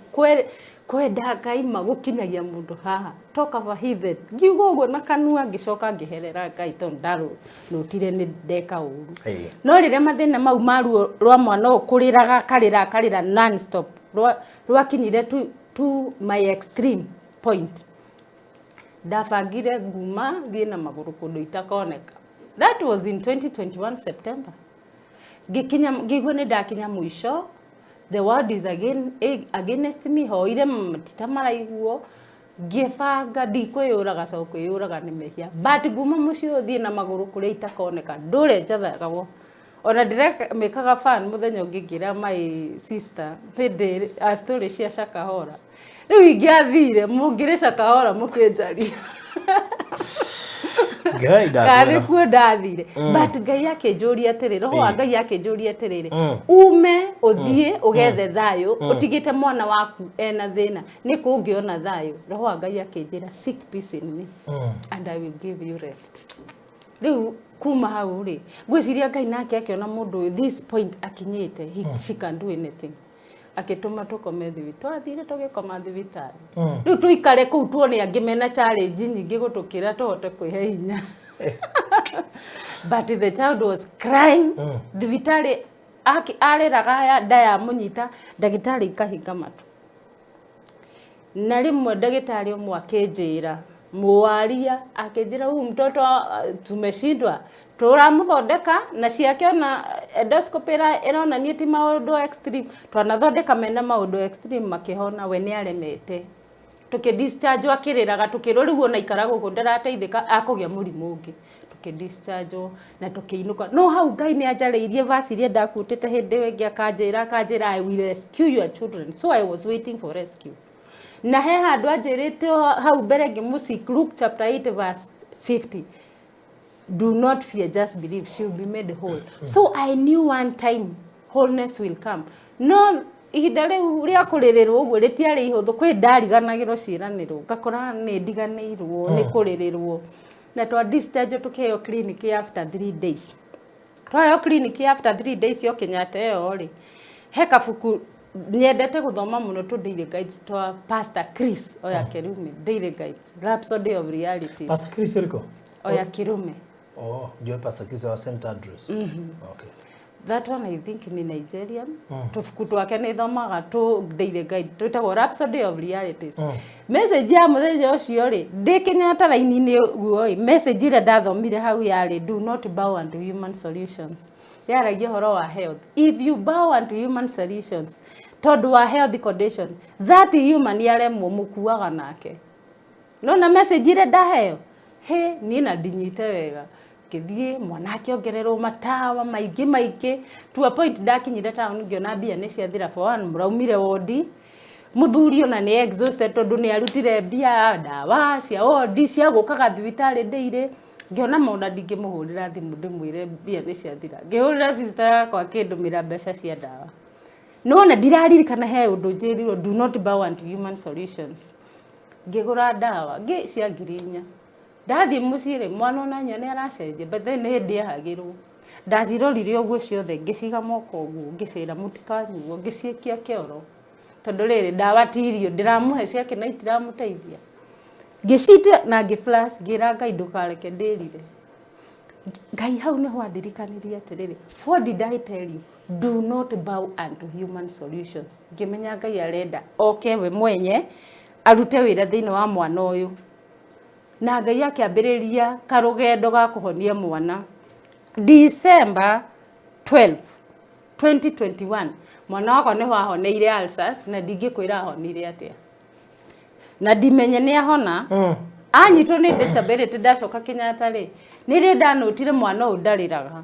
kwenda Ngai ma gũkinyagia mũndũ haha, talk of a heathen. Ngiuga ũguo na kanua, ngĩcoka ngĩherera Ngai tondũ ndarũnũtire nĩ ndeka ũru. No rĩrĩa mathĩna mau ma ruo rwa mwana ũyũ kũrĩraga, akarĩra akarĩra non stop, rwakinyire to my extreme point, ndabangire nguma thiĩ na magũrũ kũndũ itakoneka. That was in 2021 September. Ngĩkinya, ngĩigua nĩ ndakinya mũico, the world is again against me. Hoire matita maraiguo, ngĩbanga ndikwĩyũraga, tondũ kwĩyũraga nĩ mehia, but nguma mũciĩ ũyũ thiĩ na magũrũ kũrĩa itakoneka, ndũre njathagwo. Ona ndĩramĩkaga fan. Mũthenya ũngĩ ngĩra my sister hĩndĩ a story cia Shakahola, rĩu ingĩathire mũngĩrĩ Shakahola mũkĩnjaria. Ngai. Karĩ Ndakwĩra. Kuo ndathire, but Ngai akĩnjũria atĩrĩ, roho wa Ngai akĩnjũria atĩrĩrĩ, ume ũthiĩ ũgethe thayũ, ũtigĩte mwana waku ena thĩna, nĩ kũ ũngĩona thayũ? Roho wa Ngai akĩnjĩra, "Seek peace in me and I will give you rest." Rĩu kuma hau rĩ, ngwĩciria Ngai nake akĩona mũndũ ũyũ this point akinyĩte, she can do anything, akĩtũma tũkome thibitarĩ. Twathire tũgĩkoma thibitarĩ. Rĩu tũikare kũu tuone angĩ mena challenge nyingĩ gũtũkĩra, tũhote kwĩhe hinya. But the child was crying thibitarĩ, arĩraga ya nda yamũnyita, ndagĩtarĩ ikahinga matũ. Na rĩmwe ndagĩtarĩ ũmwe akĩnjĩra, mũwaria akĩnjĩra, "Huyu mtoto tumeshindwa, tũramũthondeka na ciake ona endoscopy ĩronania ti maũndũ extreme. Twanathondeka mena maũndũ extreme makĩhona, we nĩ aremete." Tũkĩ discharge akĩrĩraga, tũkĩrwo rĩu ona ikara gũkũ ndarateithĩka, akũgĩa mũrimũ ũngĩ. Tũkĩ discharge na tũkĩinũka. No hau Ngai nĩ anjarĩirie verse iria ndakuĩtĩte hĩndĩ ĩyo ĩngĩ, akanjĩra, "I will rescue your children." So I was waiting for rescue, na he handũ anjĩrĩte hau mbere ngĩmũseek, Luke chapter 8 verse 50, "Do not fear, just believe, she will be made whole." So I knew one time wholeness will come. No ihinda rĩu rĩa kũrĩrĩrwo ũguo rĩtiarĩ ihũthũ. Kwĩ ndariganagĩrwo ciĩranĩrwo, ngakora nĩ ndiganĩirwo nĩ kũrĩrĩrwo. Na twa discharge tũkĩheo clinic after 3 days. Twaheo clinic after 3 days yo Kenyatta ĩyo rĩ, he kabuku nyendete gũthoma mũno, tũ daily guides twa Pastor Chris Oya Kirume, daily guide, Rhapsody of Realities. Pastor Chris ũrĩkũ? Oya Kirume. Oh, ndio Pastor Chris wa St Andrews. Okay. That one I think ni Nigerian. Tubuku twake nĩ thomaga tũ daily guide twĩtagwo Rhapsody of Realities. Message ya mũthenya ũcio rĩ, ndĩ Kenyatta raini-inĩ ũguo ĩ, message ĩrĩa ndathomire hau yarĩ, "Do not bow unto human solutions." Yaragia ũhoro wa health. If you bow unto human solutions tondũ wa health condition, that human yaremwo, mũkuaga nake. No na message ĩrĩa ndaheo he niĩ na ndinyite wega, ngĩthiĩ mwana akĩongererwo matawa maingĩ maingĩ, to a point ndakinyire town ngĩona mbia nĩ ciathira. For one, mũraumire wodi, mũthuri ona nĩ exhausted tondũ nĩ arutire mbia ndawa cia wodi cia gũkaga thibitarĩ ndĩirĩ. Ngĩona mona ndingĩmũhũrĩra thimũ ndĩmwĩre mbia nĩ ciathira. Ngĩhũrĩra sister yakwa, akĩndũmĩra mbeca cia ndawa. Nona ndiraririkana he ũndũ njĩrirwo, "Do not bow unto human solutions." Ngĩgũra ndawa ngĩ cia 4,000. Ndathiĩ mũciĩ rĩ, mwana ona nyua nĩ aracenjia, but then nĩ hĩndĩ ehagĩrwo. Ndacirorire ũguo ciothe, ngĩciga moko ũguo, ngĩcĩra mũtikanyuo, ngĩciĩkia kĩoro, tondũ rĩrĩ ndawa ti irio ndĩramũhe ciake na itiramũteithia. Ngĩcite na ngĩ flash, ngĩra Ngai, "Ndũkareke ndĩrire." Ngai hau nĩho andirikanirie atĩrĩrĩ, "What did I tell you? Do not bow unto human solutions." Ngĩmenya Ngai arenda oke we mwenye arute wĩra thĩinĩ wa mwana ũyũ. Na Ngai akĩambĩrĩria karũgendo ga kũhonia mwana. December 12 2021 mwana wakwa nĩho ahoneire ulcers, na ndingĩkwĩra ahonire atĩa. Na ndimenye nĩ ahona. Anyitwo nĩ disability ndacoka Kenyatta rĩ, nĩrĩo ndanotire mwana ũyũ ndarĩraga.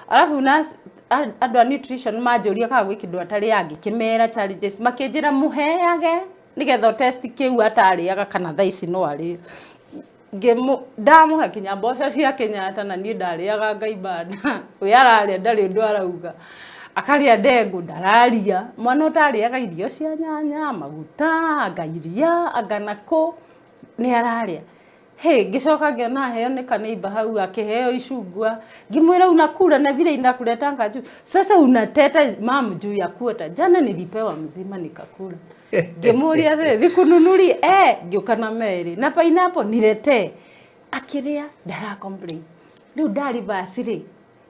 Arabu na andũ a nutrition manjũria kana gwĩ kĩndũ atarĩaga, ngĩkĩmera challenges, makĩnjĩra mũheage nĩgetha test kĩu atarĩaga kana thaa ici no arĩe. Ndamũhe kinya mboco cia Kenyatta na niĩ ndarĩaga ngaimba nda. We ararĩa ndarĩ ũndũ arauga. Akarĩa ndengũ ndararia. Mwana ũtarĩaga irio cia nyanya, maguta, anga iria, anga nakũ, nĩ ararĩa. Hĩ, ngĩcoka ngĩona aheo nĩ kaneiba hau akĩheo icungwa. Ngĩmwĩra unakula na vile inakuletanga juu. Sasa unateta mam juu ya kuota. Jana nilipewa mzima nikakula. Ngĩmũria atĩrĩ, nikununurie? Eh, ngĩũka na merĩ. Na pineapple niletee. Akĩrĩa ndara complain. Rĩu ndaribasi rĩ,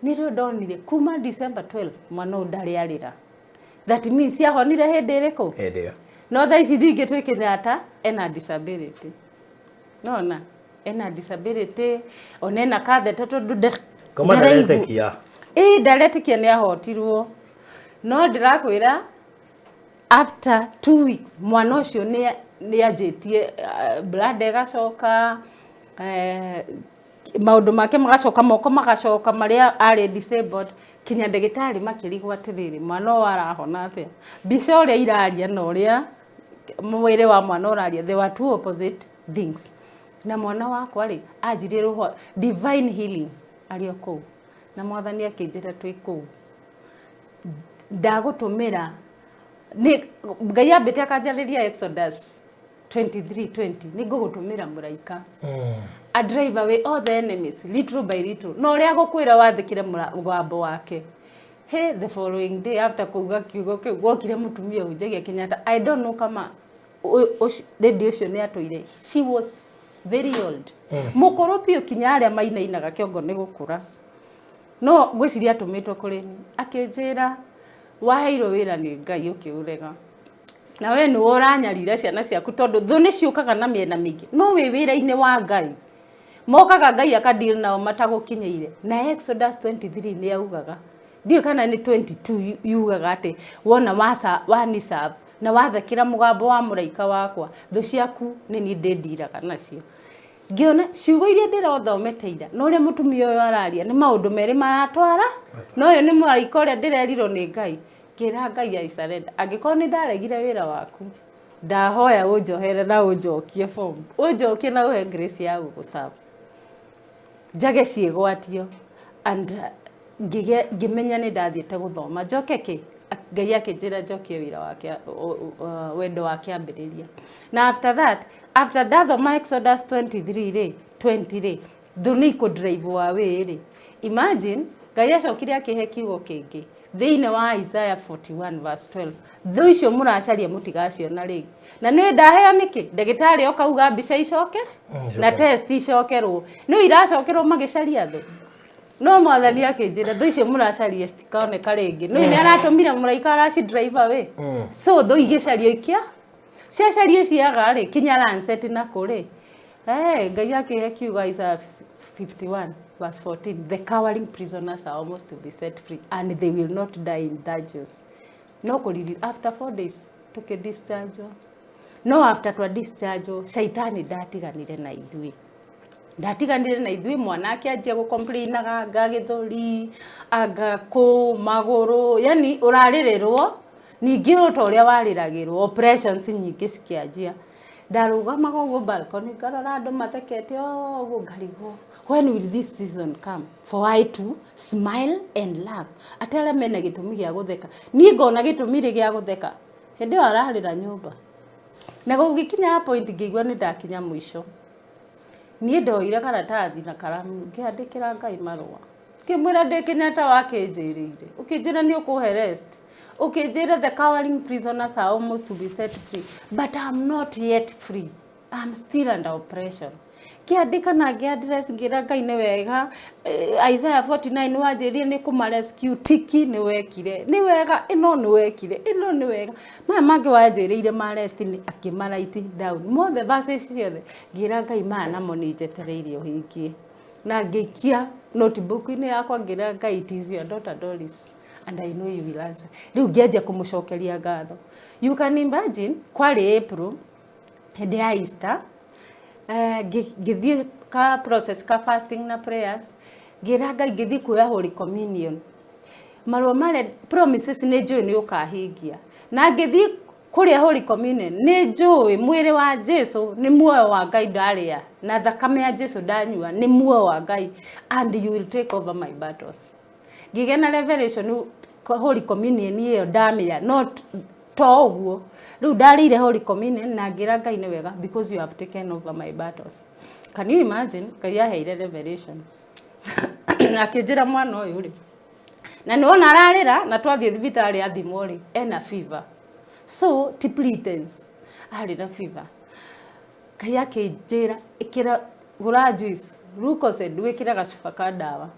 nĩrĩo ndonire kuma December 12 mwana ũyũ ndarĩ arĩra. That means ahonire hĩndĩ ĩrĩkũ? Hĩndĩ ĩyo. No thaa ici ningĩ twĩ Kenyatta ena disability. Nona ena disability ona ena katheta tondũ Koma ndaretĩkia. Ĩĩ, ndaretĩkia nĩ ahotirwo. No ndĩrakwĩra after 2 weeks mwana ũcio nĩ anjĩtie blood ĩgacoka, maũndũ make magacoka, moko magacoka marĩa arĩ disabled, kinya ndagĩtarĩ makĩrigwo atĩrĩrĩ, mwana ũyũ arahona atĩa? Mbica ũrĩa iraria na ũrĩa mwĩrĩ wa mwana ũraria, they were two opposite things. Na mwana wakwa rĩ, anjirie roho divine healing arĩ o kũu, na Mwathani akĩnjĩra twĩ kũu ndagũtũmĩra nĩ Ngai ambĩte akanjarĩria Exodus 23:20, nĩ ngũgũtũmĩra mũraika a drive away all the enemies little by little, na ũrĩa gũkwĩra wathĩkĩre mũgambo wake. He the following day after kuuga kiugo kĩu, gwokire mũtumia ũnjagia Kenyatta. I don't know kama lady ũcio nĩ atũire. She was very old, mũkũrũ biũ, kinya arĩa mainainaga kĩongo nĩ gũkũra, no ngwĩciria atũmĩtwo kũrĩ niĩ. Akĩnjĩra, waheirwo wĩra nĩ Ngai ũkĩũrega, na we nĩwe ũranyarira ciana ciaku, tondũ thũ nĩ ciũkaga na mĩena mĩingĩ, no wĩ wĩra-inĩ wa Ngai mokaga, Ngai akadeal nao matagũkinyĩire. Na Exodus 23 nĩ augaga, ndiũĩ kana nĩ 22, yugaga atĩ wona wasa waniserve na wathekera mũgambo wa mũraika wakwa, thũ ciaku nĩ niĩ ndĩndiraga nacio. Ngĩona ciugo iria ndĩrothomete ira na ũrĩa mũtumia ũyũ araria nĩ maũndũ merĩ maratwara, na ũyũ nĩ mũraika ũrĩa ndĩrerirwo nĩ Ngai. Ngĩra Ngai, I surrender. Angĩkorwo nĩ ndaregire wĩra waku, ndahoya ũnjohere na ũnjokie form, ũnjokie na ũhe grace ya gũgũserve, njage ciĩgwatio. And ngĩmenya nĩ ndathiĩte gũthoma njoke kĩ Ngai akĩnjĩra njokie wĩra wake wendo wa kĩambĩrĩria. Na after that, after ndathoma Exodus 23 rĩ, 20 rĩ, thũ nĩ ikũ drive away rĩ, imagine Ngai acokire akĩhe kiugo kĩngĩ thĩinĩ wa Isaiah 41 verse 12, thũ icio mũracaria mũtigaciona rĩngĩ. Na nĩ ndaheo nĩkĩ ndagĩtarĩ okauga mbica icoke na test icokerwo, no iracokerwo magĩcaria thũ, no Mwathani akĩnjĩra thũ icio mũracaria citikaoneka rĩngĩ. No nĩ aratũmire mũraika araci drive away. So thũ igĩcario ikia ciacario ciaga rĩ, kinya Lancet na kũ rĩ. Eh, Ngai akĩhe kiugo Isaiah 51 verse 14, the cowering prisoners are almost to be set free and they will not die in dungeons. No kũriri after 4 days tũkĩ discharge. No after twa discharge, shaitani ndatiganire na ithuĩ, ndatiganire na ithuĩ. Mwana akĩanjia gũ complainaga, anga gĩthũri, anga kũ magũrũ, yani ũrarĩrĩrwo ningĩ o ta ũrĩa warĩragĩrwo. Operations nyingĩ cikĩanjia. Ndarũgamaga ũguo balcony ngarora andũ mathekete ũguo, ngarigwo, when will this season come for I to smile and laugh? Atĩ arĩa mena gĩtũmi gĩa gũtheka, niĩ ngona gĩtũmi rĩ gĩa gũtheka hĩndĩ ĩyo ararĩra nyũmba. Na gũgĩkinya point ngĩigua nĩ ndakinya mũico. Niĩ ndoire karatathi na karamu, ngĩandĩkĩra Ngai marũa, ngĩmwĩra ndĩ Kenyatta wakĩnjĩrĩire, ũkĩnjĩra nĩ ũkũhe rest, ũkĩnjĩra the cowering prisoners are almost to be set free, but I'm not yet free, I'm still under oppression. Ngĩandĩka na ngĩ address, ngĩra Ngai nĩ wega, Isaiah 49 wanjĩrire nĩ kũma rescue, tiki nĩ wekire, nĩ wega, ĩno nĩ wekire, ĩno nĩ wega, maya mangĩ wanjĩrĩire ma rest nĩ akĩma write down mothe, verses ciothe. Ngĩra Ngai maya namo nĩ njetereire ũhingie. Na ngĩikia notebook-inĩ yakwa, ngĩra Ngai, it is your daughter Doris and I know you will answer. Rĩu ngĩanjia kũmũcokeria ngatho. You can imagine, kwarĩ April. Hĩndĩ ya Easter, ngĩthiĩ ka process ka fasting na prayers, ngĩra Ngai ngĩthiĩ kuoya Holy Communion, marũa marĩa promises nĩ njũĩ nĩ ũkahingia. Na ngĩthiĩ kũrĩa Holy Communion, nĩ njũĩ mwĩrĩ wa Jesu nĩ muoyo wa Ngai ndarĩa, na thakame ya Jesu ndanyua nĩ muoyo wa Ngai, and you will take over my battles. Ngĩgĩa na revelation Holy Communion ĩyo ndamĩrĩa, no to ũguo rĩu ndarĩire Holy Communion na ngĩra Ngai nĩ wega because you have taken over my battles. Can you imagine? Ngai aheire revelation, akĩnjĩra mwana ũyũ rĩ, na nĩ wona ararĩra, na twathiĩ thibitarĩ athimwo rĩ, ena fever, so ti pretense, arĩ na fever. Ngai akĩnjĩra, ĩkĩra, gũra juice Lucozade, wĩkĩre gacuba ka ndawa.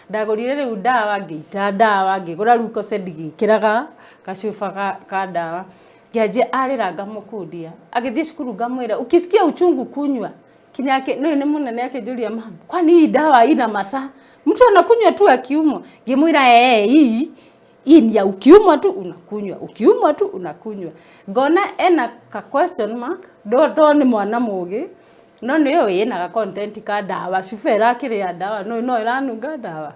Ndagũrire rĩu ndawa, ngĩita ndawa, ngĩgũra Lucozade, ngĩkĩraga gacuba ka ndawa. Ngĩanjia arĩra ngamũkundia, agĩthiĩ cukuru ngamwĩra, "Ukisikia uchungu, kunywa." Kinya nĩ nĩ mũnene akĩnjũria, "Mama, kwani hii dawa ina masaa? Mtu anakunywa tu akiumwa?" Ngĩmwĩra, "Eh, hii ni ya ukiumwa tu unakunywa, ukiumwa tu unakunywa." Ngona ena ka question mark, ndo nĩ mwana mũgĩ, no nĩ ũĩ ĩna ga content ka ndawa, cuba ĩrakĩrĩa ndawa, no ĩranunga ndawa.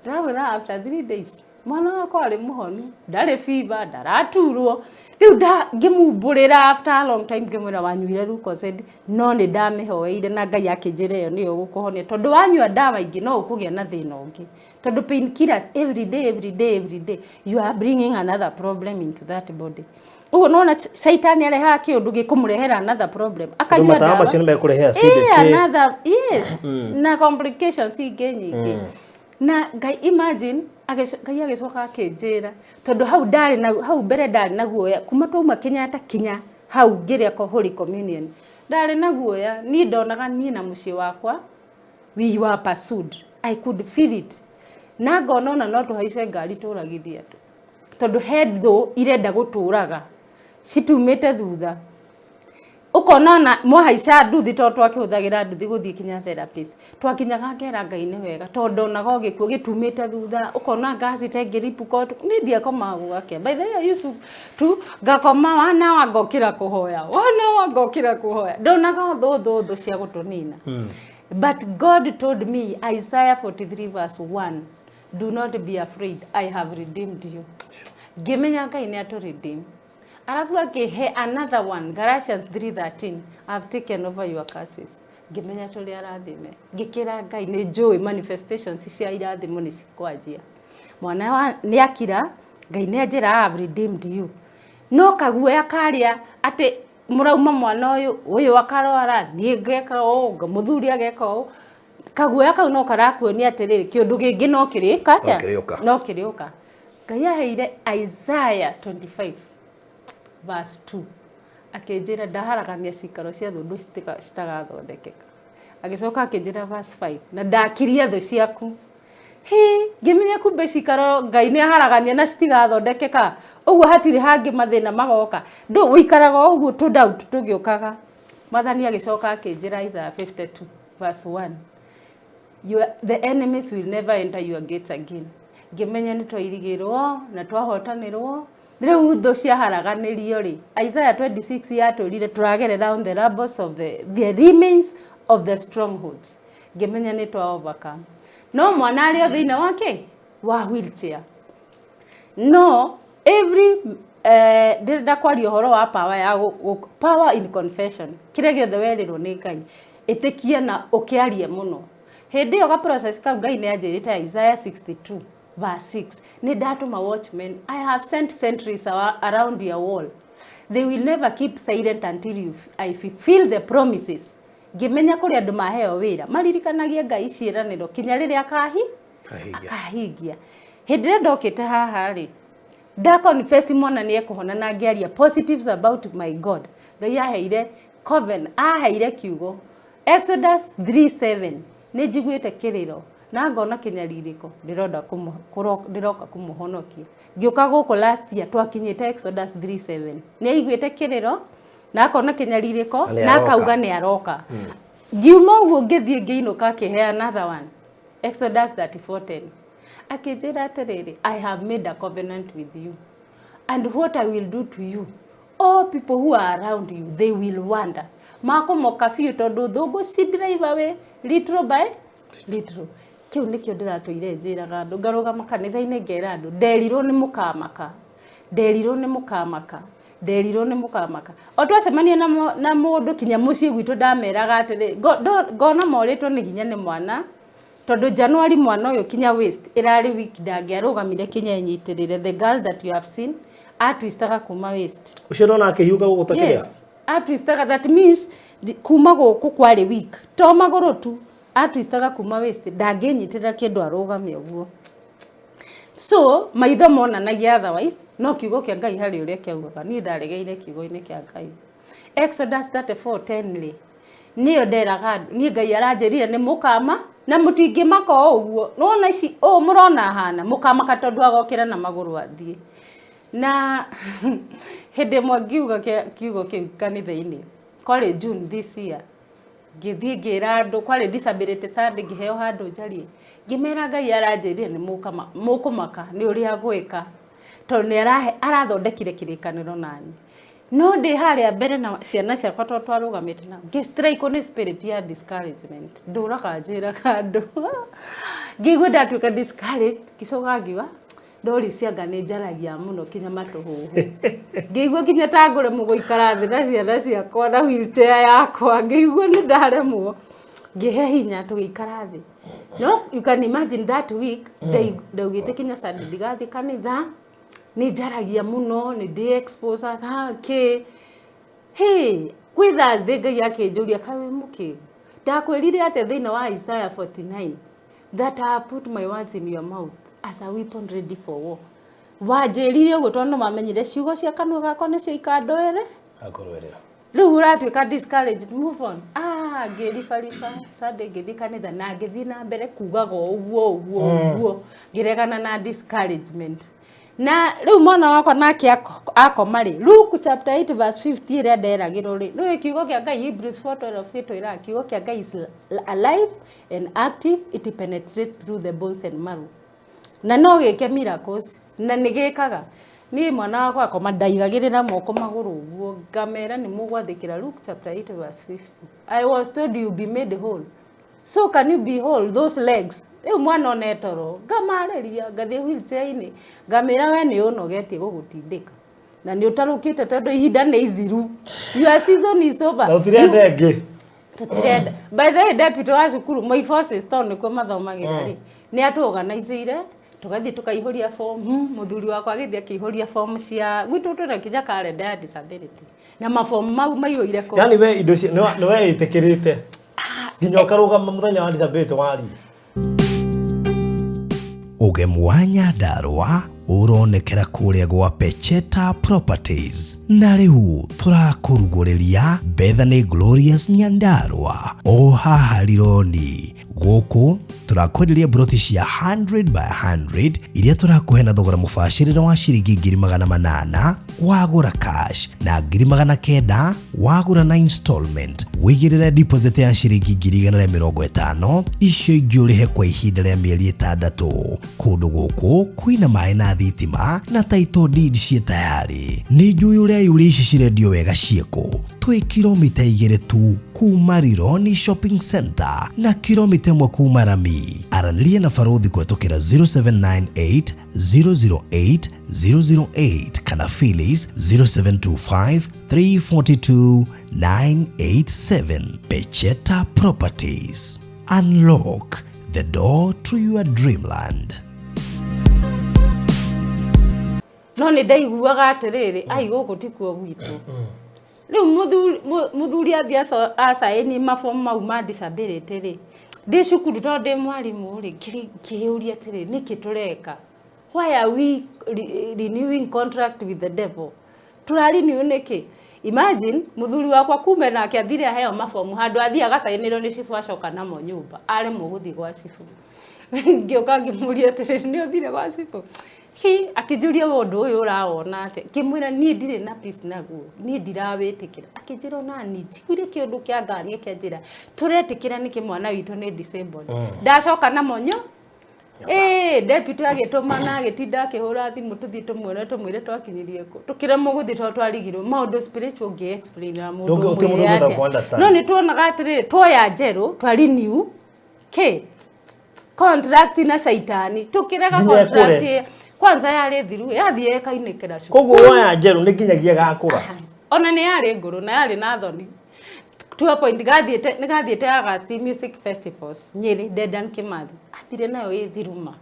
Ndĩramwĩra, after 3 days mwana wakwa arĩ mũhonu, ndarĩ fever, ndaraturwo. Rĩu ngĩmumbũrĩra after a long time, ngĩmwĩra, "Wanyuire Lucozade, no nĩ ndamĩhoeire na Ngai akĩnjĩra ĩyo nĩyo ũgũkũhonia, tondũ wanyua ndawa ingĩ no ũkũgĩa na thĩna ũngĩ, tondũ painkillers every day, every day, every day, you are bringing another problem into that body." Ũguo nona caitani arehaga kĩũndũ gĩkũmũrehera another problem akanyua matawa ndawa. Macio nĩ mekũrehe acidity. Another, yes, na complications ingĩ nyingĩ. Na Ngai, imagine, Ngai agĩcoka akĩnjĩra, tondũ hau ndarĩ na hau mbere ndarĩ na guoya, kuma twauma Kenyatta kinya hau ngĩrĩa Holy Communion ndarĩ na guoya. Niĩ ndonaga niĩ na mũciĩ wakwa we were pursued, I could feel it, na ngona ona no tũhaice ngari tũragithie andũ, tondũ he thũ irenda gũtũraga citumĩte thutha. Ũkona ona mwahaica nduthi, tondũ twakĩhũthagĩra nduthi gũthiĩ kinya therapist, twakinyaga ngera Ngai nĩ wega, tondũ ndonaga o gĩkuũ gĩtumĩte thutha. Ũkona ngasi ta ĩngĩripũka ũtukũ. Niĩ ndiakomaga gũgakĩa. By the way, I used to ngakoma 1 hour, ngokĩra kũhoya, 1 hour, ngokĩra kũhoya. Ndonaga thũ thũ thũ cia gũtũnina. But God told me Isaiah 43 verse 1, "Do not be afraid, I have redeemed you." Ngĩmenya Ngai nĩ atũ redeem. Alafu akĩhe another one, Galatians 3:13, "I've taken over your curses." Ngĩmenya tũrĩ arathime. Ngĩkĩra Ngai nĩ njũĩ manifestations cia irathimo nĩ cikwanjia. Mwana wa nĩ akira, Ngai nĩ anjĩra, "I have redeemed you." No kaguoya karĩa atĩ mũrauma mwana ũyũ, ũyũ akarwara, niĩ ngeka ũũ, mũthuri ageka ũũ, kaguoya kau no karakuonia atĩrĩrĩ, kĩũndũ gĩngĩ no kĩrĩka atĩa? No kĩrĩũka. No kĩrĩũka. Ngai aheire Isaiah 25 verse 2, akĩnjĩra ndaharagania cikaro cia thũ citagathondekeka. Agĩcoka akĩnjĩra verse 5, na ndakiria thũ ciaku. Hĩ, ngĩmenya kumbe cikaro Ngai nĩ aharagania na citigathondekeka, ũguo hatirĩ hangĩ mathĩna magoka. Ndũ ũikaraga o ũguo tũ doubt tũgĩũkaga. Mwathani agĩcoka akĩnjĩra Isaiah 52 verse 1, "The enemies will never enter your gates again." Ngĩmenya nĩ twairigĩrwo na twahotanĩrwo. Rĩu thũ ciaharaganĩrio rĩ, Isaiah 26 yatũrire tũragerera on the rubbles of the remains of the strongholds. Ngĩmenya nĩ twa overcome. No mwana arĩ o thĩinĩ wake wa wheelchair. No every ndĩrenda kwaria ũhoro wa power ya power in confession. Kĩrĩa gĩothe werĩrwo nĩ Ngai, ĩtĩkia na ũkĩarie mũno. Hĩndĩ ĩyo ga process kau, Ngai nĩ anjĩrĩte Isaiah 62 verse 6, nĩ ndatũma watchmen, "I have sent sentries around your wall. They will never keep silent until I fulfill the promises." Ngĩmenya kũrĩ andũ maheo wĩra maririkanagie Ngai ciĩranĩro kinya rĩrĩa Akahingia. Akahingia. Hĩndĩ ĩrĩa ndokĩte haha rĩ, nda confess mwana nĩ ekũhona na ngĩaria positives about my God, Ngai aheire covenant, aheire kiugo Exodus 3:7, nĩ njiguĩte kĩrĩro na ngona kĩnyarirĩko, ndĩroka kũmũhonokia. Ngĩũka gũkũ last year twakinyĩte Exodus 3:7, nĩ aiguĩte kĩrĩro na akona kĩnyarirĩko Na nĩ na aroka. Akauga nĩ aroka. Ngiuma ũguo ngĩthiĩ ngĩinũka, akĩhe another one, Exodus 34:10, akĩnjĩra atĩrĩrĩ, "I have made a covenant with you, and what I will do to you, all people who are around you, they will wonder." Makũmoka biũ tondũ thũngũ ci drive away little by little. Kĩu nĩkĩo ndĩratũire njĩraga andũ, ngarũgama kanitha-inĩ ngera andũ, nderirwo nĩ mũkamaka, nderirwo nĩ mũkamaka, nderirwo nĩ mũkamaka. O twacemania na mũndũ kinya mũciĩ gwitũ ndameraga atĩrĩ, ngona morĩtwo nĩ hinya nĩ mwana, tondũ January mwana ũyũ kinya waist ĩrarĩ weak, ndangĩarũgamire kinya ĩnyitĩrĩre. The girl that you have seen atwistaga kuma waist. Ũcio ndona akĩhiũka gũkũ ta kĩrĩa. Yes, atwistaga, that means kuma gũkũ kwarĩ weak, to magũrũ tu, atwistaga kuma waist, ndangĩnyitĩrĩra kĩndũ arũgame ũguo. So maitho monanagia otherwise, no kiugo kĩa Ngai harĩ ũrĩa kĩaugaga. Niĩ ndaregeire kiugo-inĩ kĩa Ngai. Exodus 34:10 rĩ, nĩyo nderaga andũ, niĩ Ngai aranjĩrire nĩ mũkama na mũtingĩmaka o ũguo. Nĩwona ici ũũ mũrona hana mũkamaka tondũ agokĩra na magũrũ athiĩ. Na hĩndĩ ĩmwe ngiuga kiugo kĩu kanitha-inĩ, kwarĩ June this year, ngĩthiĩ ngĩra andũ, kwarĩ Disability Sunday, ngĩheo handũ njarie, ngĩmera Ngai aranjĩrire nĩ mũkũmaka nĩ ũrĩa gwĩka tondũ nĩ arathondekire kĩrĩkanĩro nani. No ndĩ harĩa mbere na ciana ciakwa tondũ twarũgamĩte nao, ngĩ-strike nĩ spirit ya discouragement. Ndũraga njĩraga andũ, ngĩigua ndatuĩka discouraged, ngĩcoka ngiuga Doris anga nĩ njaragia mũno kinya matũhũhũ, ngĩigua kinya ta ngũremwo gũikara thĩ na ciana ciakwa na wheelchair yakwa, ngĩigua nĩ ndaremwo, ngĩhe hinya tũgĩikara thĩ. No you can imagine that week ndaugĩte kinya Sunday ndigathiĩ kanitha, nĩ njaragia mũno, nĩ ndĩ exposaga kĩ. Hey, kwĩ Thursday Ngai akĩnjũria, kaĩ wĩ mũkĩgu, ndakwĩrire atĩa thĩinĩ wa Isaiah 49 that I have put my words in your mouth as a weapon ready for war? Wanjĩrire ũguo tondũ nĩwamenyire ciugo cia kanua gakwa nĩcio ikandoere Akũrũĩrĩra. Rĩu ũratuĩka discouraged, move on. Ah, ngĩribariba Sunday, ngĩthiĩ kanitha na ngĩthiĩ na mbere kugaga o ũguo ũguo ũguo, ngĩregana na discouragement. Na rĩu mwana wakwa nake akoma rĩ, Luke chapter 8 verse 50 ĩrĩa nderagĩrwo rĩ, nĩũĩ kiugo kĩa Ngai, Hebrews 4:12 gĩtwĩraga kiugo kĩa Ngai is alive and active, it penetrates through the bones and marrow, na no gĩke miracles na nĩ gĩkaga. Niĩ mwana wakwa akoma ndaigagĩrĩra moko magũrũ ũguo, ngamera nĩ mũgwathĩkĩra Luke chapter 8 verse 50. I was told you be made whole, so can you be whole those legs? Rĩu mwana one toro ngamarĩria, ngathiĩ wheelchair-inĩ, ngamĩra we nĩ ũnogetie gũgũtindĩka na nĩ ũtarũkĩte tondũ ihinda nĩ ithiru, your season is over. Na ũtirenda ĩngĩ. Tũtirenda. By the way, deputy wa cukuru Moi Forces, tondũ nĩkuo mathomagĩra rĩ, nĩ atũorganizeire tũgathiĩ tũkaihũria form. Mũthuri wakwa agĩthiĩ akĩihũria form cia gwitũ, twĩna kinya kalenda ya disability na mabomu mau maiyũire kũu. Yani we indo cia nĩ we ĩtĩkĩrĩte nginya ũkarũgama mũthenya wa disability warie. Ũgemu wa Nyandarũa ũronekera kũrĩa gwa Pecheta Properties, na rĩu tũrakũrugũrĩria Bethany Glorious Nyandarũa o haha Rironi. Gũkũ tũrakwenderia broti cia 100 by 100 iria tũrakũhe na thogora mũbacĩrĩre wa ciringi 800,000 wagũra cash na 900,000 wagũra na installment. Wĩigĩrĩre deposit ya ciringi 150,000, icio ingĩ ũrĩhe kwa ihinda rĩa mĩeri 6. Kũndũ gũkũ kwĩna maĩ na thitima na title deed ciĩ tayari. Nĩ njũĩ ũreyũria ici cirendio wega ciĩkũ. Twĩ kilomita 2 tu kuma Rironi Shopping Center na kilomita 1 kuma Rami. Aranĩria na Barũthi kũhetũkĩra 0798 008 008 kana Phyllis 0725 342 987. Pecheta Properties. Unlock the door to your dreamland. No nĩ ndaiguaga atĩrĩrĩ, ai gũkũ tikuo gwitũ. Rĩu mũthuri athiĩ acaĩni mabomu mau ma disability rĩ, ndĩ cukuru tondũ ndĩ mwarimũ rĩ, ngĩyũria atĩrĩ, nĩkĩ tũreka? Why are we renewing contract with the devil? Tũrarenew nĩkĩ? Imagine mũthuri wakwa kume nake athire aheo mabomu handũ athiĩ agacainĩrwo nĩ cibũ acoka namo nyũmba, aremwo gũthiĩ gwa cibũ. Ngĩũka ngĩmũria atĩrĩrĩ, nĩ ũthire gwa cibũ? Hi, akĩnjũria we ũndũ ũyũ ũrawona atĩa? Ngĩmwĩra niĩ ndirĩ na peace naguo, niĩ ndirawĩtĩkĩra. Akĩnjĩra ona niĩ njiguire kĩũndũ kĩa ngania kĩanjĩra tũretĩkĩra nĩkĩ mwana witũ nĩ disabled. Ndacoka namo nyo Ĩĩ, deputy agĩtũmana, agĩtinda akĩhũra thimũ tũthiĩ tũmuone, tũmwĩre twakinyirie kũ. Tũkĩremwo gũthiĩ tondũ twarigirwo maũndũ spiritual ũngĩ explain na mũndũ Gũtirĩ mũndũ ũmwĩre ũngĩhota atĩa. kũ-understand. No nĩ tuonaga atĩrĩrĩ, tuoya njerũ, twa renew kĩ contract na caitani, tukĩrega Nginya ĩkũre. contract ĩyo. Kwanza yarĩ thiru, yathiĩ ĩkainĩkĩra cukuru. Koguo woya njerũ nĩ nginyagia gakũra. Ona nĩ yarĩ ngũrũ na yarĩ na thoni to a point, gathiĩte nĩ gathiĩte August Music Festivals Nyĩrĩ. Dedan Kimathi athire nayo ĩ thiruma,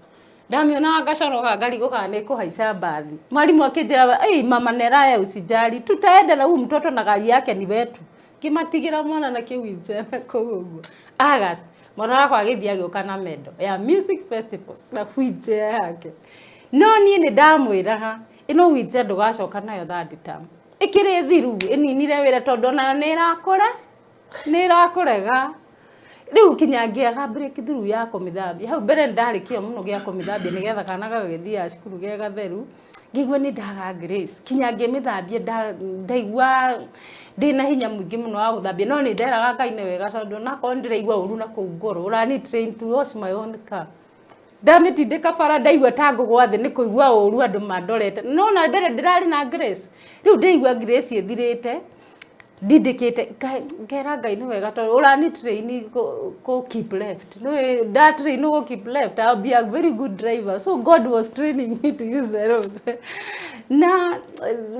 ndamĩonaga ngacoroga ngarigũ kana nĩ kũhaica mbathi. Mwalimu akĩnjĩra, "Ei, mama Neraya, usijali, tutaenda na huyu mtoto na gari yake ni wetu." Ngĩmatigĩra mwana na kĩ wheelchair na kũu ũguo. August mwana wakwa agĩthiĩ agĩũka na medal ya music festivals na wheelchair yake, no niĩ nĩ ndamwĩraga ĩno wheelchair ndũgacoka nayo third term, ĩkĩrĩ thiru, ĩninire wĩra tondũ onayo nĩ ĩrakũra, nĩ ĩrakũrega. Rĩu kinya ngĩaga breakthrough ya kũmĩthambia. Hau mbere nĩ ndarĩ kĩo mũno gĩa kũmĩthambia nĩgetha kana gagagĩthiaga cukuru ge gatheru. Ngĩigua nĩ ndaga grace kinya ngĩmĩthambia, ndaigua ndĩna hinya mũingĩ mũno wa gũthambia, no nĩ nderaga Ngai nĩ wega tondũ onakorwo nĩ ndĩraigua ũru na kũu ngoro, ũrani train to wash my own car. Ndamĩtindĩka bara, ndaigua ta ngũgwa thĩ nĩ kũigua ũru andũ mandorete, no na mbere ndĩrarĩ na grace. Rĩu ndĩraigua grace ĩthirĩte, ndindĩkĩte ngera Ngai nĩ wega tondũ ũrani train kũ keep left. No nda train gũ keep left, I'll be a very good driver. So God was training me to use the road na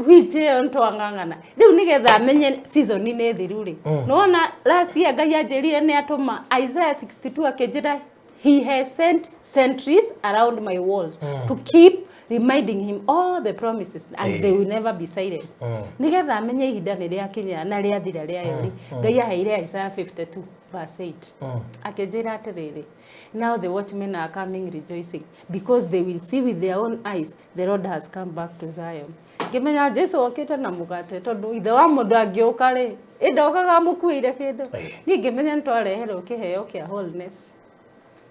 wheelchair ĩyo. Nĩtwang'ang'ana rĩu nĩgetha amenye season nĩ thiru rĩ. Nĩwona last year Ngai anjĩrire nĩ atũma Isaiah 62, akĩnjĩra he has sent sentries around my walls to keep reminding him all the promises and they will never be silent, nigetha amenye ihinda nĩ rĩakinya na rĩathira rĩayo rĩ. Ngai aheire Isaiah 52 verse 8, akĩnjĩra atĩrĩrĩ, "Now the watchmen are coming rejoicing because they will see with their own eyes the Lord has come back to Zion." Ngĩmenya Jesu okĩte na mũgate, tondũ ithe wa mũndũ angĩũka rĩ, ĩndokaga amũkuĩire kĩndũ. Niĩ ngĩmenya nĩ twareherwo kĩheo kĩa wholeness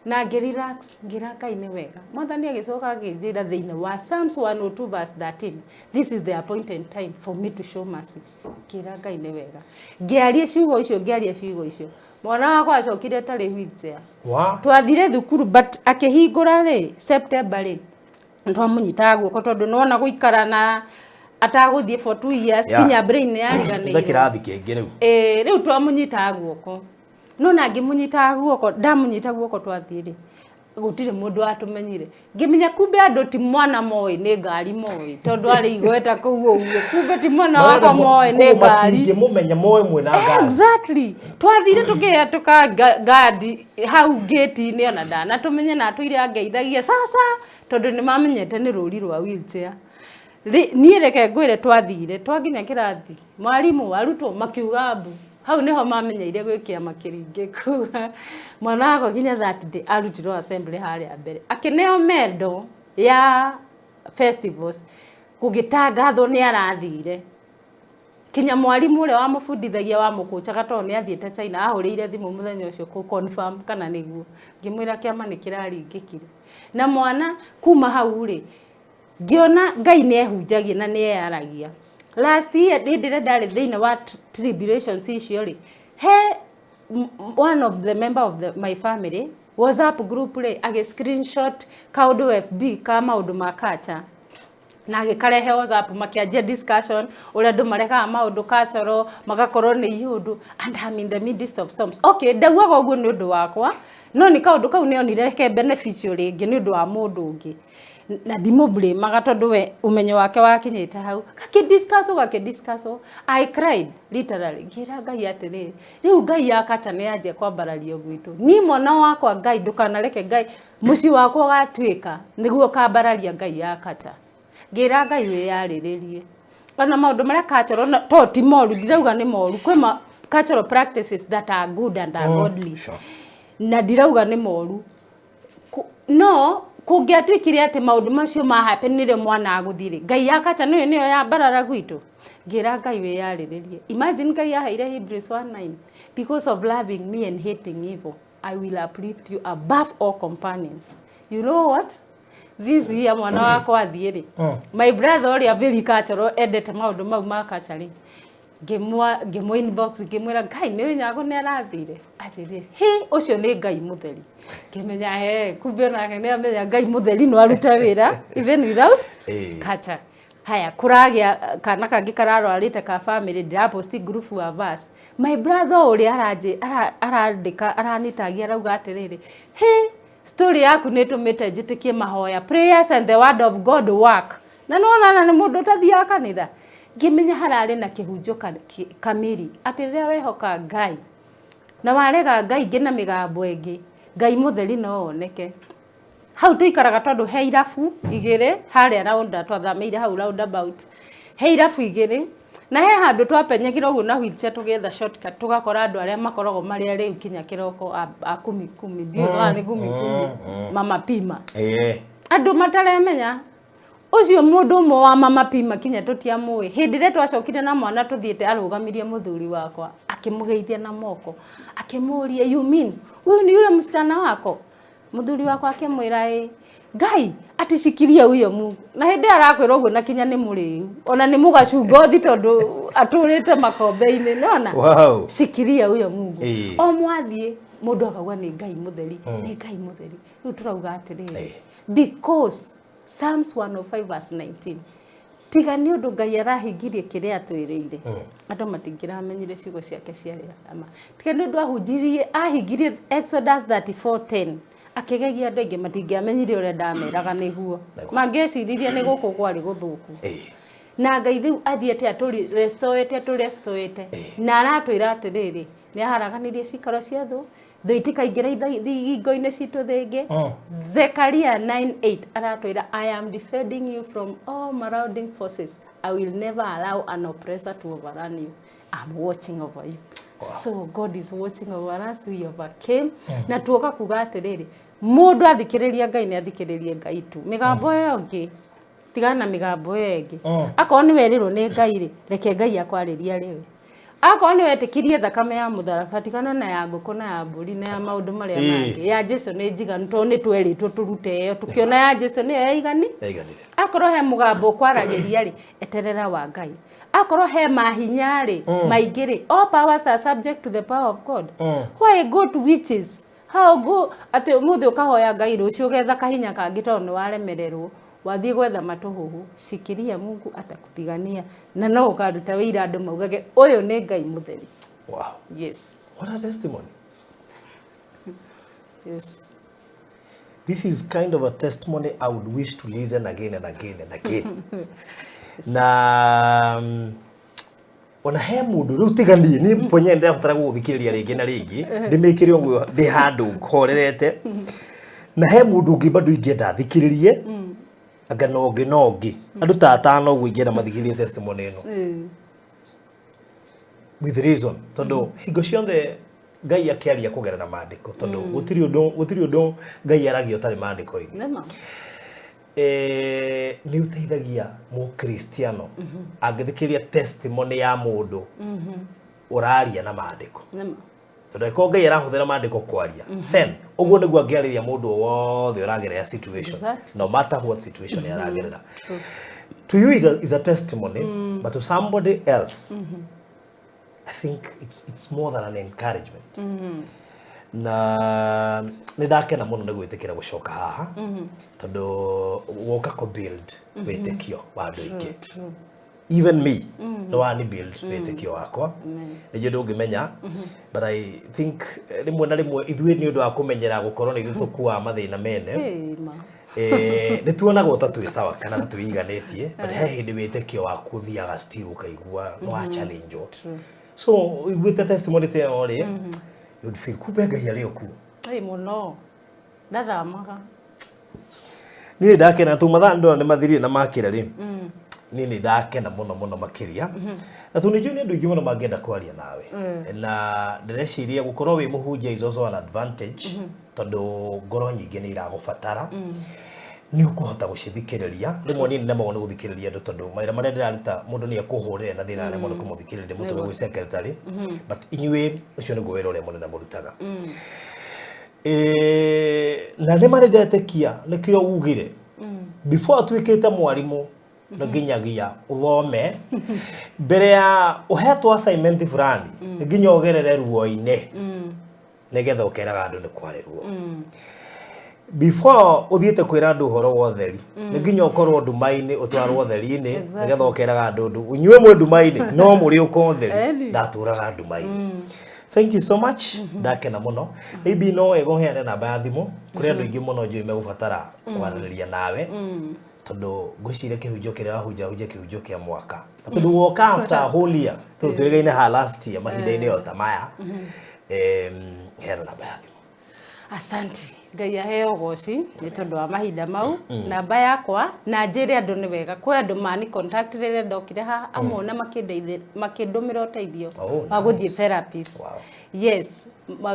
na ngĩ-relax, ngĩra Ngai nĩ wega. Mwathani agĩcoka akĩnjĩra thĩinĩ wa Psalms 102 verse 13, "This is the appointed time for me to show mercy." Ngĩra Ngai nĩ wega. Ngĩaria ciugo icio, ngĩaria ciugo icio, mwana wakwa acokire tarĩ wheelchair. Wa Twathire thukuru, but akĩhingũra rĩ, September rĩ, twamũnyitaga guoko tondũ nĩwona gũikara na atagũthiĩ for 2 years, kinya brain nĩ Thutha yariganĩirwo. Kĩrathi kĩngĩ rĩu. Ĩĩ, rĩu twamũnyitaga guoko, no na ngĩmũnyitaga guoko, ndamũnyita guoko twathiĩ rĩ, gũtirĩ mũndũ watũmenyire. Ngĩmenya kumbe andũ ti mwana moĩ, nĩ ngari moĩ, tondũ arĩ igweta kũu ũguo. Kumbe ti mwana wakwa moĩ, nĩ ngari. Matingĩmũmenya, moĩ mwĩna ngari. Exactly. Twathire tũkĩhetũka ngandi hau ngĩti-inĩ, ona ndanatũmenye na atũire angeithagia sasa, tondũ nĩ mamenyete nĩ rũri rwa wheelchair. Niĩ reke ngwĩre, twathire twakinya kĩrathi, mwarimũ, arutwo makiuga mbu. Hau nĩho mamenyeire gwĩ kĩama kĩringĩku. Mwana wakwa nginya that day arutirwo assembly harĩa mbere, akĩneo medal ya festivals, gũgĩtangathwo nĩ arathire. Kinya mwarimũ ũrĩa wamũbundithagia, wamũkũcaga, tondũ nĩ athiĩte China, ahũrĩire thimũ mũthenya ũcio kũ confirm kana nĩguo. Ngĩmwĩra kĩama nĩ kĩraringĩkire na mwana. Kuma hau rĩ, ngĩona Ngai nĩ ehunjagia na nĩ eyaragia. Last year, hĩndĩ ĩrĩa ndarĩ thĩinĩ wa tribulations icio rĩ, he one of the member of my family WhatsApp group rĩ, agĩ screenshot kaũndũ FB ka maũndũ ma culture na agĩkarehe WhatsApp, makĩanjia discussion ũrĩa andũ marekaga maũndũ cultural magakorwo nĩ iũndũ, and I'm in the midst of storms. Okay, ndaugaga ũguo nĩ ũndũ wakwa, no nĩ kaũndũ kau nĩonire ke beneficial rĩngĩ nĩ ũndũ wa mũndũ ũngĩ, na ndimũblamaga tondũ we ũmenyo wake wakinyĩte hau. Gakĩdiscusswo, gakĩdiscusswo, I cried literally. Ngĩra Ngai atĩrĩrĩ, rĩu Ngai ya kacha nĩ yanjia kwambarario gwitũ. Niĩ mwana wakwa, Ngai ndũkanareke Ngai mũciĩ wakwa ũgatuĩka nĩguo kambararia Ngai ya kacha. Ngĩra Ngai wĩyarĩrĩrie ona maũndũ marĩa cultural na to ti moru, ndirauga nĩ moru. Kwĩ ma cultural practices that are good and are godly, na ndirauga nĩ moru. No kũngĩatuĩkire atĩ maũndũ macio mahapenire mwana agũthiĩ, Ngai ya kacha nĩyo nĩyo ya mbarara gwitũ. Ngĩra Ngai wĩyarĩrĩrie. Imagine Ngai aheire Hebrews 1:9, "Because of loving me and hating evil, I will uplift you above all companions." You know what, this year mwana wakwa athiĩ rĩ, my brother ũrĩa very cultural, endete maũndũ mau ma culture rĩ, ngĩmũ inbox, ngĩmwĩra, "Ngai nĩ Nyago nĩ arathire." Aranjĩrire, "Hĩ, ũcio nĩ Ngai mũtheri." Ngĩmenya he kumbe onake nĩ amenya Ngai mũtheri no arute wĩra even without culture. Haya, kũragĩa kana kangĩ kararwarĩte ka family, ndĩraposti group wa verse. My brother ũrĩa aranjĩ arandĩka, aranitagia, arauga atĩrĩrĩ, "Hĩ, story yaku nĩ ĩtũmĩte njĩtĩkie mahoya, prayers and the word of God work." Na nĩwona na nĩ mũndũ ũtathiaga kanitha. Ngĩmenya hararĩ na kĩhunjo kamiri atĩ rĩrĩa wehoka Ngai na warega Ngai ingĩ na mĩgambo ĩngĩ, Ngai mũtheri no oneke. Hau tũikaraga tondũ he irabu igĩrĩ harĩa rounda, twathamĩire hau roundabout, he irabu igĩrĩ na he handũ twapenyekire ũguo na wheelchair tũgĩetha shortcut, tũgakora andũ arĩa makoragwo marĩ arĩu kinya kĩroko a kumi kumi, ndiũĩ kana nĩ kumi kumi, mama pima, andũ mataremenya. Ũcio mũndũ ũmwe wa mama pima kinya tũtiamũĩ. Hĩndĩ ĩrĩa twacokire na mwana tũthiĩte, arũgamirie mũthuri wakwa, akĩmũgeithia na moko, akĩmũria, "You mean huyu ni yule msichana wako?" Mũthuri wakwa akĩmwĩra, "Ĩ Ngai atishikirie huyo Mungu." Na hĩndĩ ĩyo arakwĩra ũguo na kinya nĩ mũrĩu, ona nĩ mũgacungothi tondũ atũrĩte makombe-inĩ nona. Shikiria huyo Mungu. O mwathiĩ mũndũ akauga nĩ Ngai mũtheri, nĩ Ngai mũtheri. Rĩu tũrauga atĩrĩrĩ, because Psalms 105 verse 19, tiga nĩ ũndũ Ngai arahingirie kĩrĩa atwĩrĩire, andũ matingĩramenyire ciugo ciake ciarĩ ama. Tiga nĩ ũndũ ahunjirie, ahingirie Exodus 34:10, akĩgegia andũ aingĩ, matingĩamenyire ũrĩa ndameraga nĩguo mangĩeciririe nĩ gũkũ kwarĩ gũthũku. Na Ngai rĩu athiĩte atũri restorete, atũrestorete, na aratwĩra atĩrĩrĩ, nĩ aharaganirie cikaro cia thũ, thũ itikaingĩra thingo-inĩ citũ rĩngĩ. Zekaria 9:8 aratwĩra, "I am defending you from all marauding forces. I will never allow an oppressor to overrun you. I'm watching over you." So God is watching over us. We overcame. Na tuoka kuga atĩrĩrĩ, mũndũ athikĩrĩria Ngai nĩ athikĩrĩrie Ngai tu. Mĩgambo ĩyo ĩngĩ, tigana na mĩgambo ĩyo ĩngĩ. Akorwo nĩ werĩrwo nĩ Ngai rĩ, reke Ngai akwarĩria rĩwe. Akorwo nĩ wetĩkirie thakame ya mũtharaba, tigana na ya ngũkũ na ya mbũri na ya maũndũ marĩa mangĩ. Ya Jesu nĩ njiganu, tondũ nĩ twerĩtwo tũrute ĩyo, tũkĩona ya Jesu nĩyo yaigani. Yaiganire. Akorwo he mũgambo ũkwaragĩria rĩ, eterera wa Ngai. Akorwo he mahinya rĩ maingĩ rĩ, all powers are subject to the power of God. Why go to witches? How go atĩ ũmũthĩ ũkahoya Ngai, rũciũ ũgetha kahinya kangĩ tondũ nĩ waremererwo, wathiĩ gwetha matũhũhũ? Shikiria Mungu, atakupigania, na no ũkaruta wĩira andũ maugage ũyũ nĩ Ngai mũtheri. Yes. What a testimony. Yes. This is kind of a testimony I would wish to listen again and again and again. Na ona he mũndũ rĩu, tiga niĩ, niĩ mwenyewe ndĩrabatara gũgũthikĩrĩria rĩngĩ na rĩngĩ, ndĩmĩkĩre ũguo ndĩ handũ horerete. Na he mũndũ ũngĩ bado ingĩenda thikĩrĩrie, anga na ũngĩ na ũngĩ, andũ ta atano ũguo ingĩenda mathikĩrĩrie testimony ĩno with reason, tondũ hingo ciothe Ngai akĩaria kũgerera maandĩko, tondũ gũtirĩ ũndũ Ngai aragia ũtarĩ maandĩko-inĩ. Nĩma. Nĩ ũteithagia mũkristiano angĩthikĩrĩria testimony ya mũndũ ũraria na maandĩko, Nĩma. Tondũ angĩkorwo Ngai arahũthĩra maandĩko kwaria, then ũguo nĩguo angĩarĩria mũndũ o wothe ũragerera situation, no matter what situation aragerera. To you it is a testimony, but to somebody else I think it's more than an encouragement. Na nĩ ndakena mũno nĩ gwĩtĩkĩra gũcoka haha, tondũ woka kũ build wĩtĩkio wa andũ aingĩ. Even me, nĩ wani build wĩtĩkio wakwa. Nĩ njũĩ ndũngĩmenya, but I think rĩmwe na rĩmwe ithuĩ, nĩ ũndũ wa kũmenyera gũkorwo nĩ ithuĩ tũkuaga mathĩna mene, Ĩĩ, ma. Nĩ tuonagwo ta twĩ sawa kana ta twĩiganĩtie, but he hĩndĩ wĩtĩkio waku ũthiaga still ũkaigua no wa challenge. So ũiguĩte testimony ta ĩyo rĩ, you would feel kumbe Ngai arĩ o kuo. Ĩĩ, mũno, ndathamaga. Niĩ ndakena tu mathaa ndona nĩ mathirire na makĩra rĩ, niĩ nĩ ndakena mũno mũno makĩria. Na tondũ nĩ njũĩ nĩ andũ aingĩ mũno mangĩenda kwaria nawe, na ndĩreciria gũkorwo wĩ mũhunjia is also an advantage, tondũ ngoro nyingĩ nĩ iragũbatara, nĩ ũkũhota gũcithikĩrĩria. Rĩmwe niĩ nĩnemagwo nĩ gũthikĩrĩria andũ, tondũ mawĩra marĩa ndĩraruta, mũndũ nĩ ekũhũrĩra na thĩna, aremwo nĩ kũmũthikĩrĩria, mũtũme gwĩ secretary. But inyuĩ, ũcio nĩguo wĩra ũrĩa mũnene mũrutaga. Na nĩ marĩ ndetĩkia nĩkĩo ugire before atuĩkĩte mwarimũ no nginyagia ũthome mbere ya ũhetwo assignment fulani, nĩ nginya ũgerere ruo-inĩ. Nĩgetha ũkeraga andũ nĩ kwarĩrwo. Before ũthiĩte kwĩra andũ ũhoro wa ũtheri, nĩ nginya ũkorwo nduma-inĩ, ũtwarwo ũtheri-inĩ, nĩgetha ũkeraga andũ ũndũ inyuĩ mwĩ nduma-inĩ no mũrĩ ũka ũtheri. Ndatũraga nduma-inĩ. Thank you so much, ndakena mũno. Maybe no wega ũheane namba ya thimũ kũrĩ andũ aingĩ mũno njũĩ megũbatara kwaranĩria nawe, tondũ ngwĩciria kĩhunjio kĩrĩa wahunjahunjia kĩhunjio kĩa mwaka, na tondũ woka after a whole year, tondũ twĩrĩgaine ha last year mahinda-inĩ o ta maya. Heana namba ya thimũ. Asante, Ngai aheo goci nĩ tondũ wa mahinda mau. Namba yakwa, na njĩre andũ nĩ wega, kwĩ andũ mani contact rĩrĩa ndokire haha, amwe ona makĩndũmĩra ũteithio wa gũthiĩ therapist. Yes,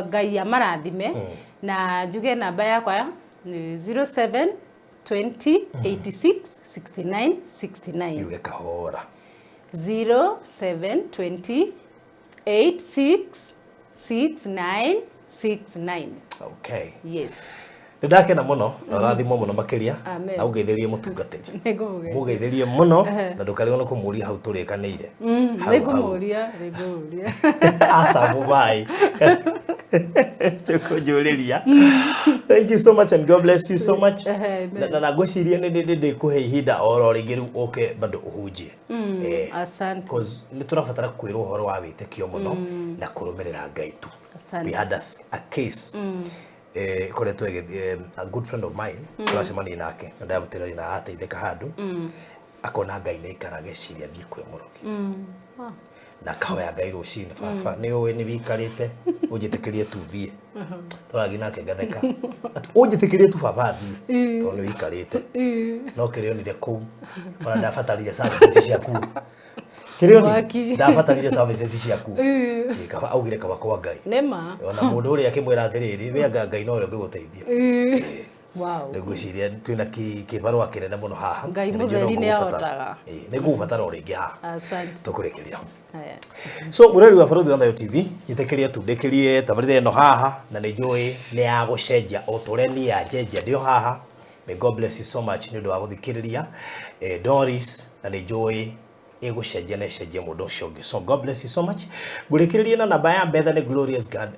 Ngai amarathime. Na njuge namba yakwa nĩ 07 20 86 69 69. Yuge kahora. 07 20 86 69 69. Okay. Yes. Nĩ ndakena mũno na ũrathimwo mũno makĩria. Amen. Na ũngeithĩrie mũtungatĩri. Nĩngũmũgeithia. Mũgeithĩrie mũno na ndũkarigwo nĩ kũmũria hau tũrĩkanĩire. Hau, hau. Nĩngũmũria, nĩngũmũria. Aca mũbai tũkũnjũrĩria. Thank you so much and God bless you so much. Amen. Na ngwĩciria nĩ ndĩkũhe ihinda oro rĩngĩ rĩu ũke bado ũhunjie. Asante. Cause nĩ tũrabatara kwĩrwo ũhoro wa wĩtĩkio mũno na kũrũmĩrĩra Ngai tu. Asante. We had a case ĩkoretwo ĩgĩthiĩ, a good friend of mine tũracemania nake na ndamũtĩrĩria na ateithĩka handũ, akona Ngai nĩ aikara, ageciria thiĩ kwĩ mũrogi na akahoya Ngai rũcinĩ, "Baba, nĩ ũĩ nĩ wĩikarĩte, ũnjĩtĩkĩrie tu thiĩ." Tũrathiĩ nake ngatheka. Atĩ, "Ũnjĩtĩkĩrie tu baba thiĩ tondũ nĩ wĩikarĩte." No kĩrĩa onire kũu, ona ndabatarire services ciaku. Kĩrĩa onire, Mwaki. ndabatarire services ciaku. Ĩ, kaba augire kaba kwa Ngai. Nĩma. Ona mũndũ ũrĩa akĩmwĩra atĩrĩrĩ, we anga Ngai nowe ũngĩgũteithia. Nĩ ngwĩciria twĩna kĩbarũa kĩnene mũno haha. Ngai Na nĩ njũĩ no mũtheri nĩ ngũgũbatara. ahotaga. Ĩ, nĩ ngũgũbatara o rĩngĩ haha. Asante. Tũkũrĩkĩria hau. Haya. So mũreri wa Barũthi wa Thayo TV, njĩtĩkĩrie tu ndĩkĩrie tabarĩra ĩno haha, na nĩ njũĩ nĩ ya gũcenjia o ta ũrĩa niĩ yanjenjia ndĩ o haha. May God bless you so much nĩ ũndũ wa gũthikĩrĩria Doris, na nĩ njũĩ ĩgũcenjia na ĩcenjie mũndũ ũcio ũngĩ. So God bless you so much. Ngũrĩkĩrĩrie na namba ya Bethany Glorious God,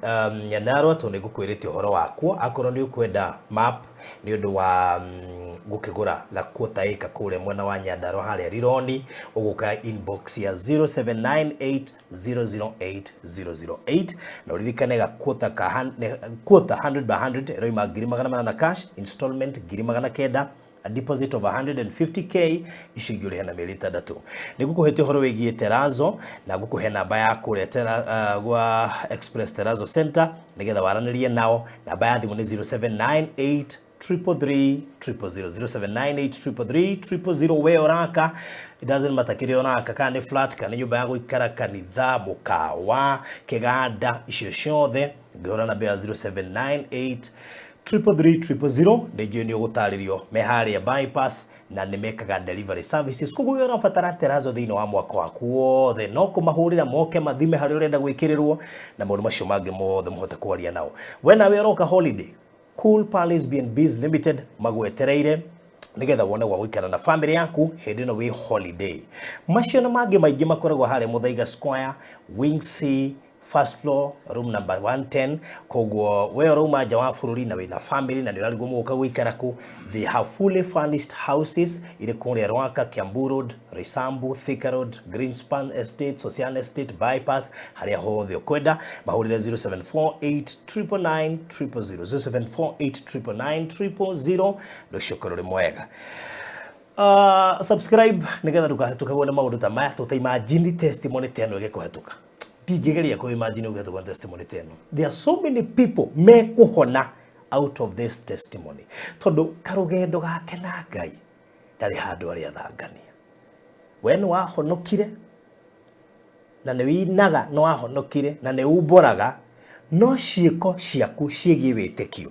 Nyandarua, tondũ nĩ ngũkwĩrĩte ũhoro wakwo. Akorwo nĩ ũkwenda map nĩ ũndũ wa gũkĩgũra gakuota ĩka kũrĩa mwena wa Nyandarua harĩa Rironi, ũgũka inbox ya 0798 008 008, na ũririkane gakuota ka kuota 100 by 100 ĩroima 400,000 cash, installment 900,000, a deposit of 150K, icio ingĩ ũrĩhe na mĩeri 6. Nĩ ngũkũhete ũhoro wĩgiĩ terazo na ngũkũhe namba ya kũrĩa gwa Express Terazo Center nĩgetha waranĩrie nao. Namba ya thimũ nĩ 0798 333 000, 0798 333 000. We ũraka, it doesn't matter kĩrĩa ũraka, kana nĩ flat, kana nĩ nyũmba ya gũikara, kanitha, mũkawa, kĩganda, icio ciothe ngĩhũra namba ya 0798 333 000, nĩ njũĩ nĩ ũgũtarĩrio. Me harĩa bypass na nĩ mekaga delivery services, koguo we ũrabatara terazo thĩinĩ wa mwaka waku wothe, no kũmahũrĩra moke mathime harĩa ũrenda gwĩkĩrĩrwo na maũndũ macio mangĩ mothe mũhote kwaria nao. We nawe ũroka holiday, Cool Palace B&Bs Limited magwetereire nigetha wone gwa gũikara na family yaku hĩndĩ ĩno wĩ holiday. Macio na mangĩ maingĩ makoragwo harĩa Muthaiga Square, Wing C, first floor, room number 110. Koguo we ũrauma nja wa bũrũri na wĩna family na nĩ ũrarigwo mũgũka gũikara kũ, they have fully furnished houses irĩ kũrĩa Rwaka, Kiambu Road, Roysambu, Thika Road, Greenspan Estate, Socian Estate, Bypass, harĩa hothe ũkwenda. Mahũrĩre 0748 999 000, 0748 999 000. Ũndũ ũcio ũkorwo ũrĩ mwega. Subscribe nigetha ndũkahĩtũkagwo nĩ maũndũ ta maya. Tũta imagine testimony ta ĩno ĩgĩkũhetũka, ndingĩgeria kũ imagine ũgĩhetũka nĩ testimony ta ĩno. There are so many people mekũhona out of this testimony, tondũ karũgendo gake na Ngai ndarĩ handũ arĩa thangania. We nĩ wahonokire na nĩ winaga, nĩ wahonokire na nĩ umbũraga, no ciĩko ciaku ciĩgiĩ wĩtĩkio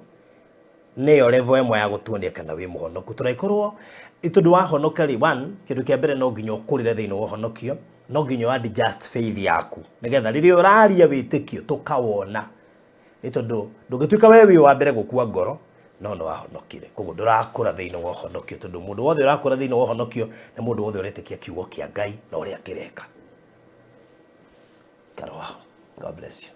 nĩyo level ĩmwe ya gũtuonia kana wĩ mũhonoku. Tũragĩkorwo tondũ wahonoka rĩ, one, kĩndũ kĩa mbere no nginya ũkũrĩre thĩinĩ wa ũhonokio, no nginya adjust faith yaku nĩgetha rĩrĩa ũraria wĩtĩkio tũkawona, nĩ tondũ ndũngĩtuĩka we wĩ wa mbere gũkua ngoro no nĩ wahonokire, koguo ndũrakũra thĩinĩ wa ũhonokio, tondũ mũndũ wothe ũrakũra thĩinĩ wa ũhonokio nĩ mũndũ wothe ũretĩkia kiugo kĩa Ngai na ũrĩa kĩreka. Karoha. God bless you.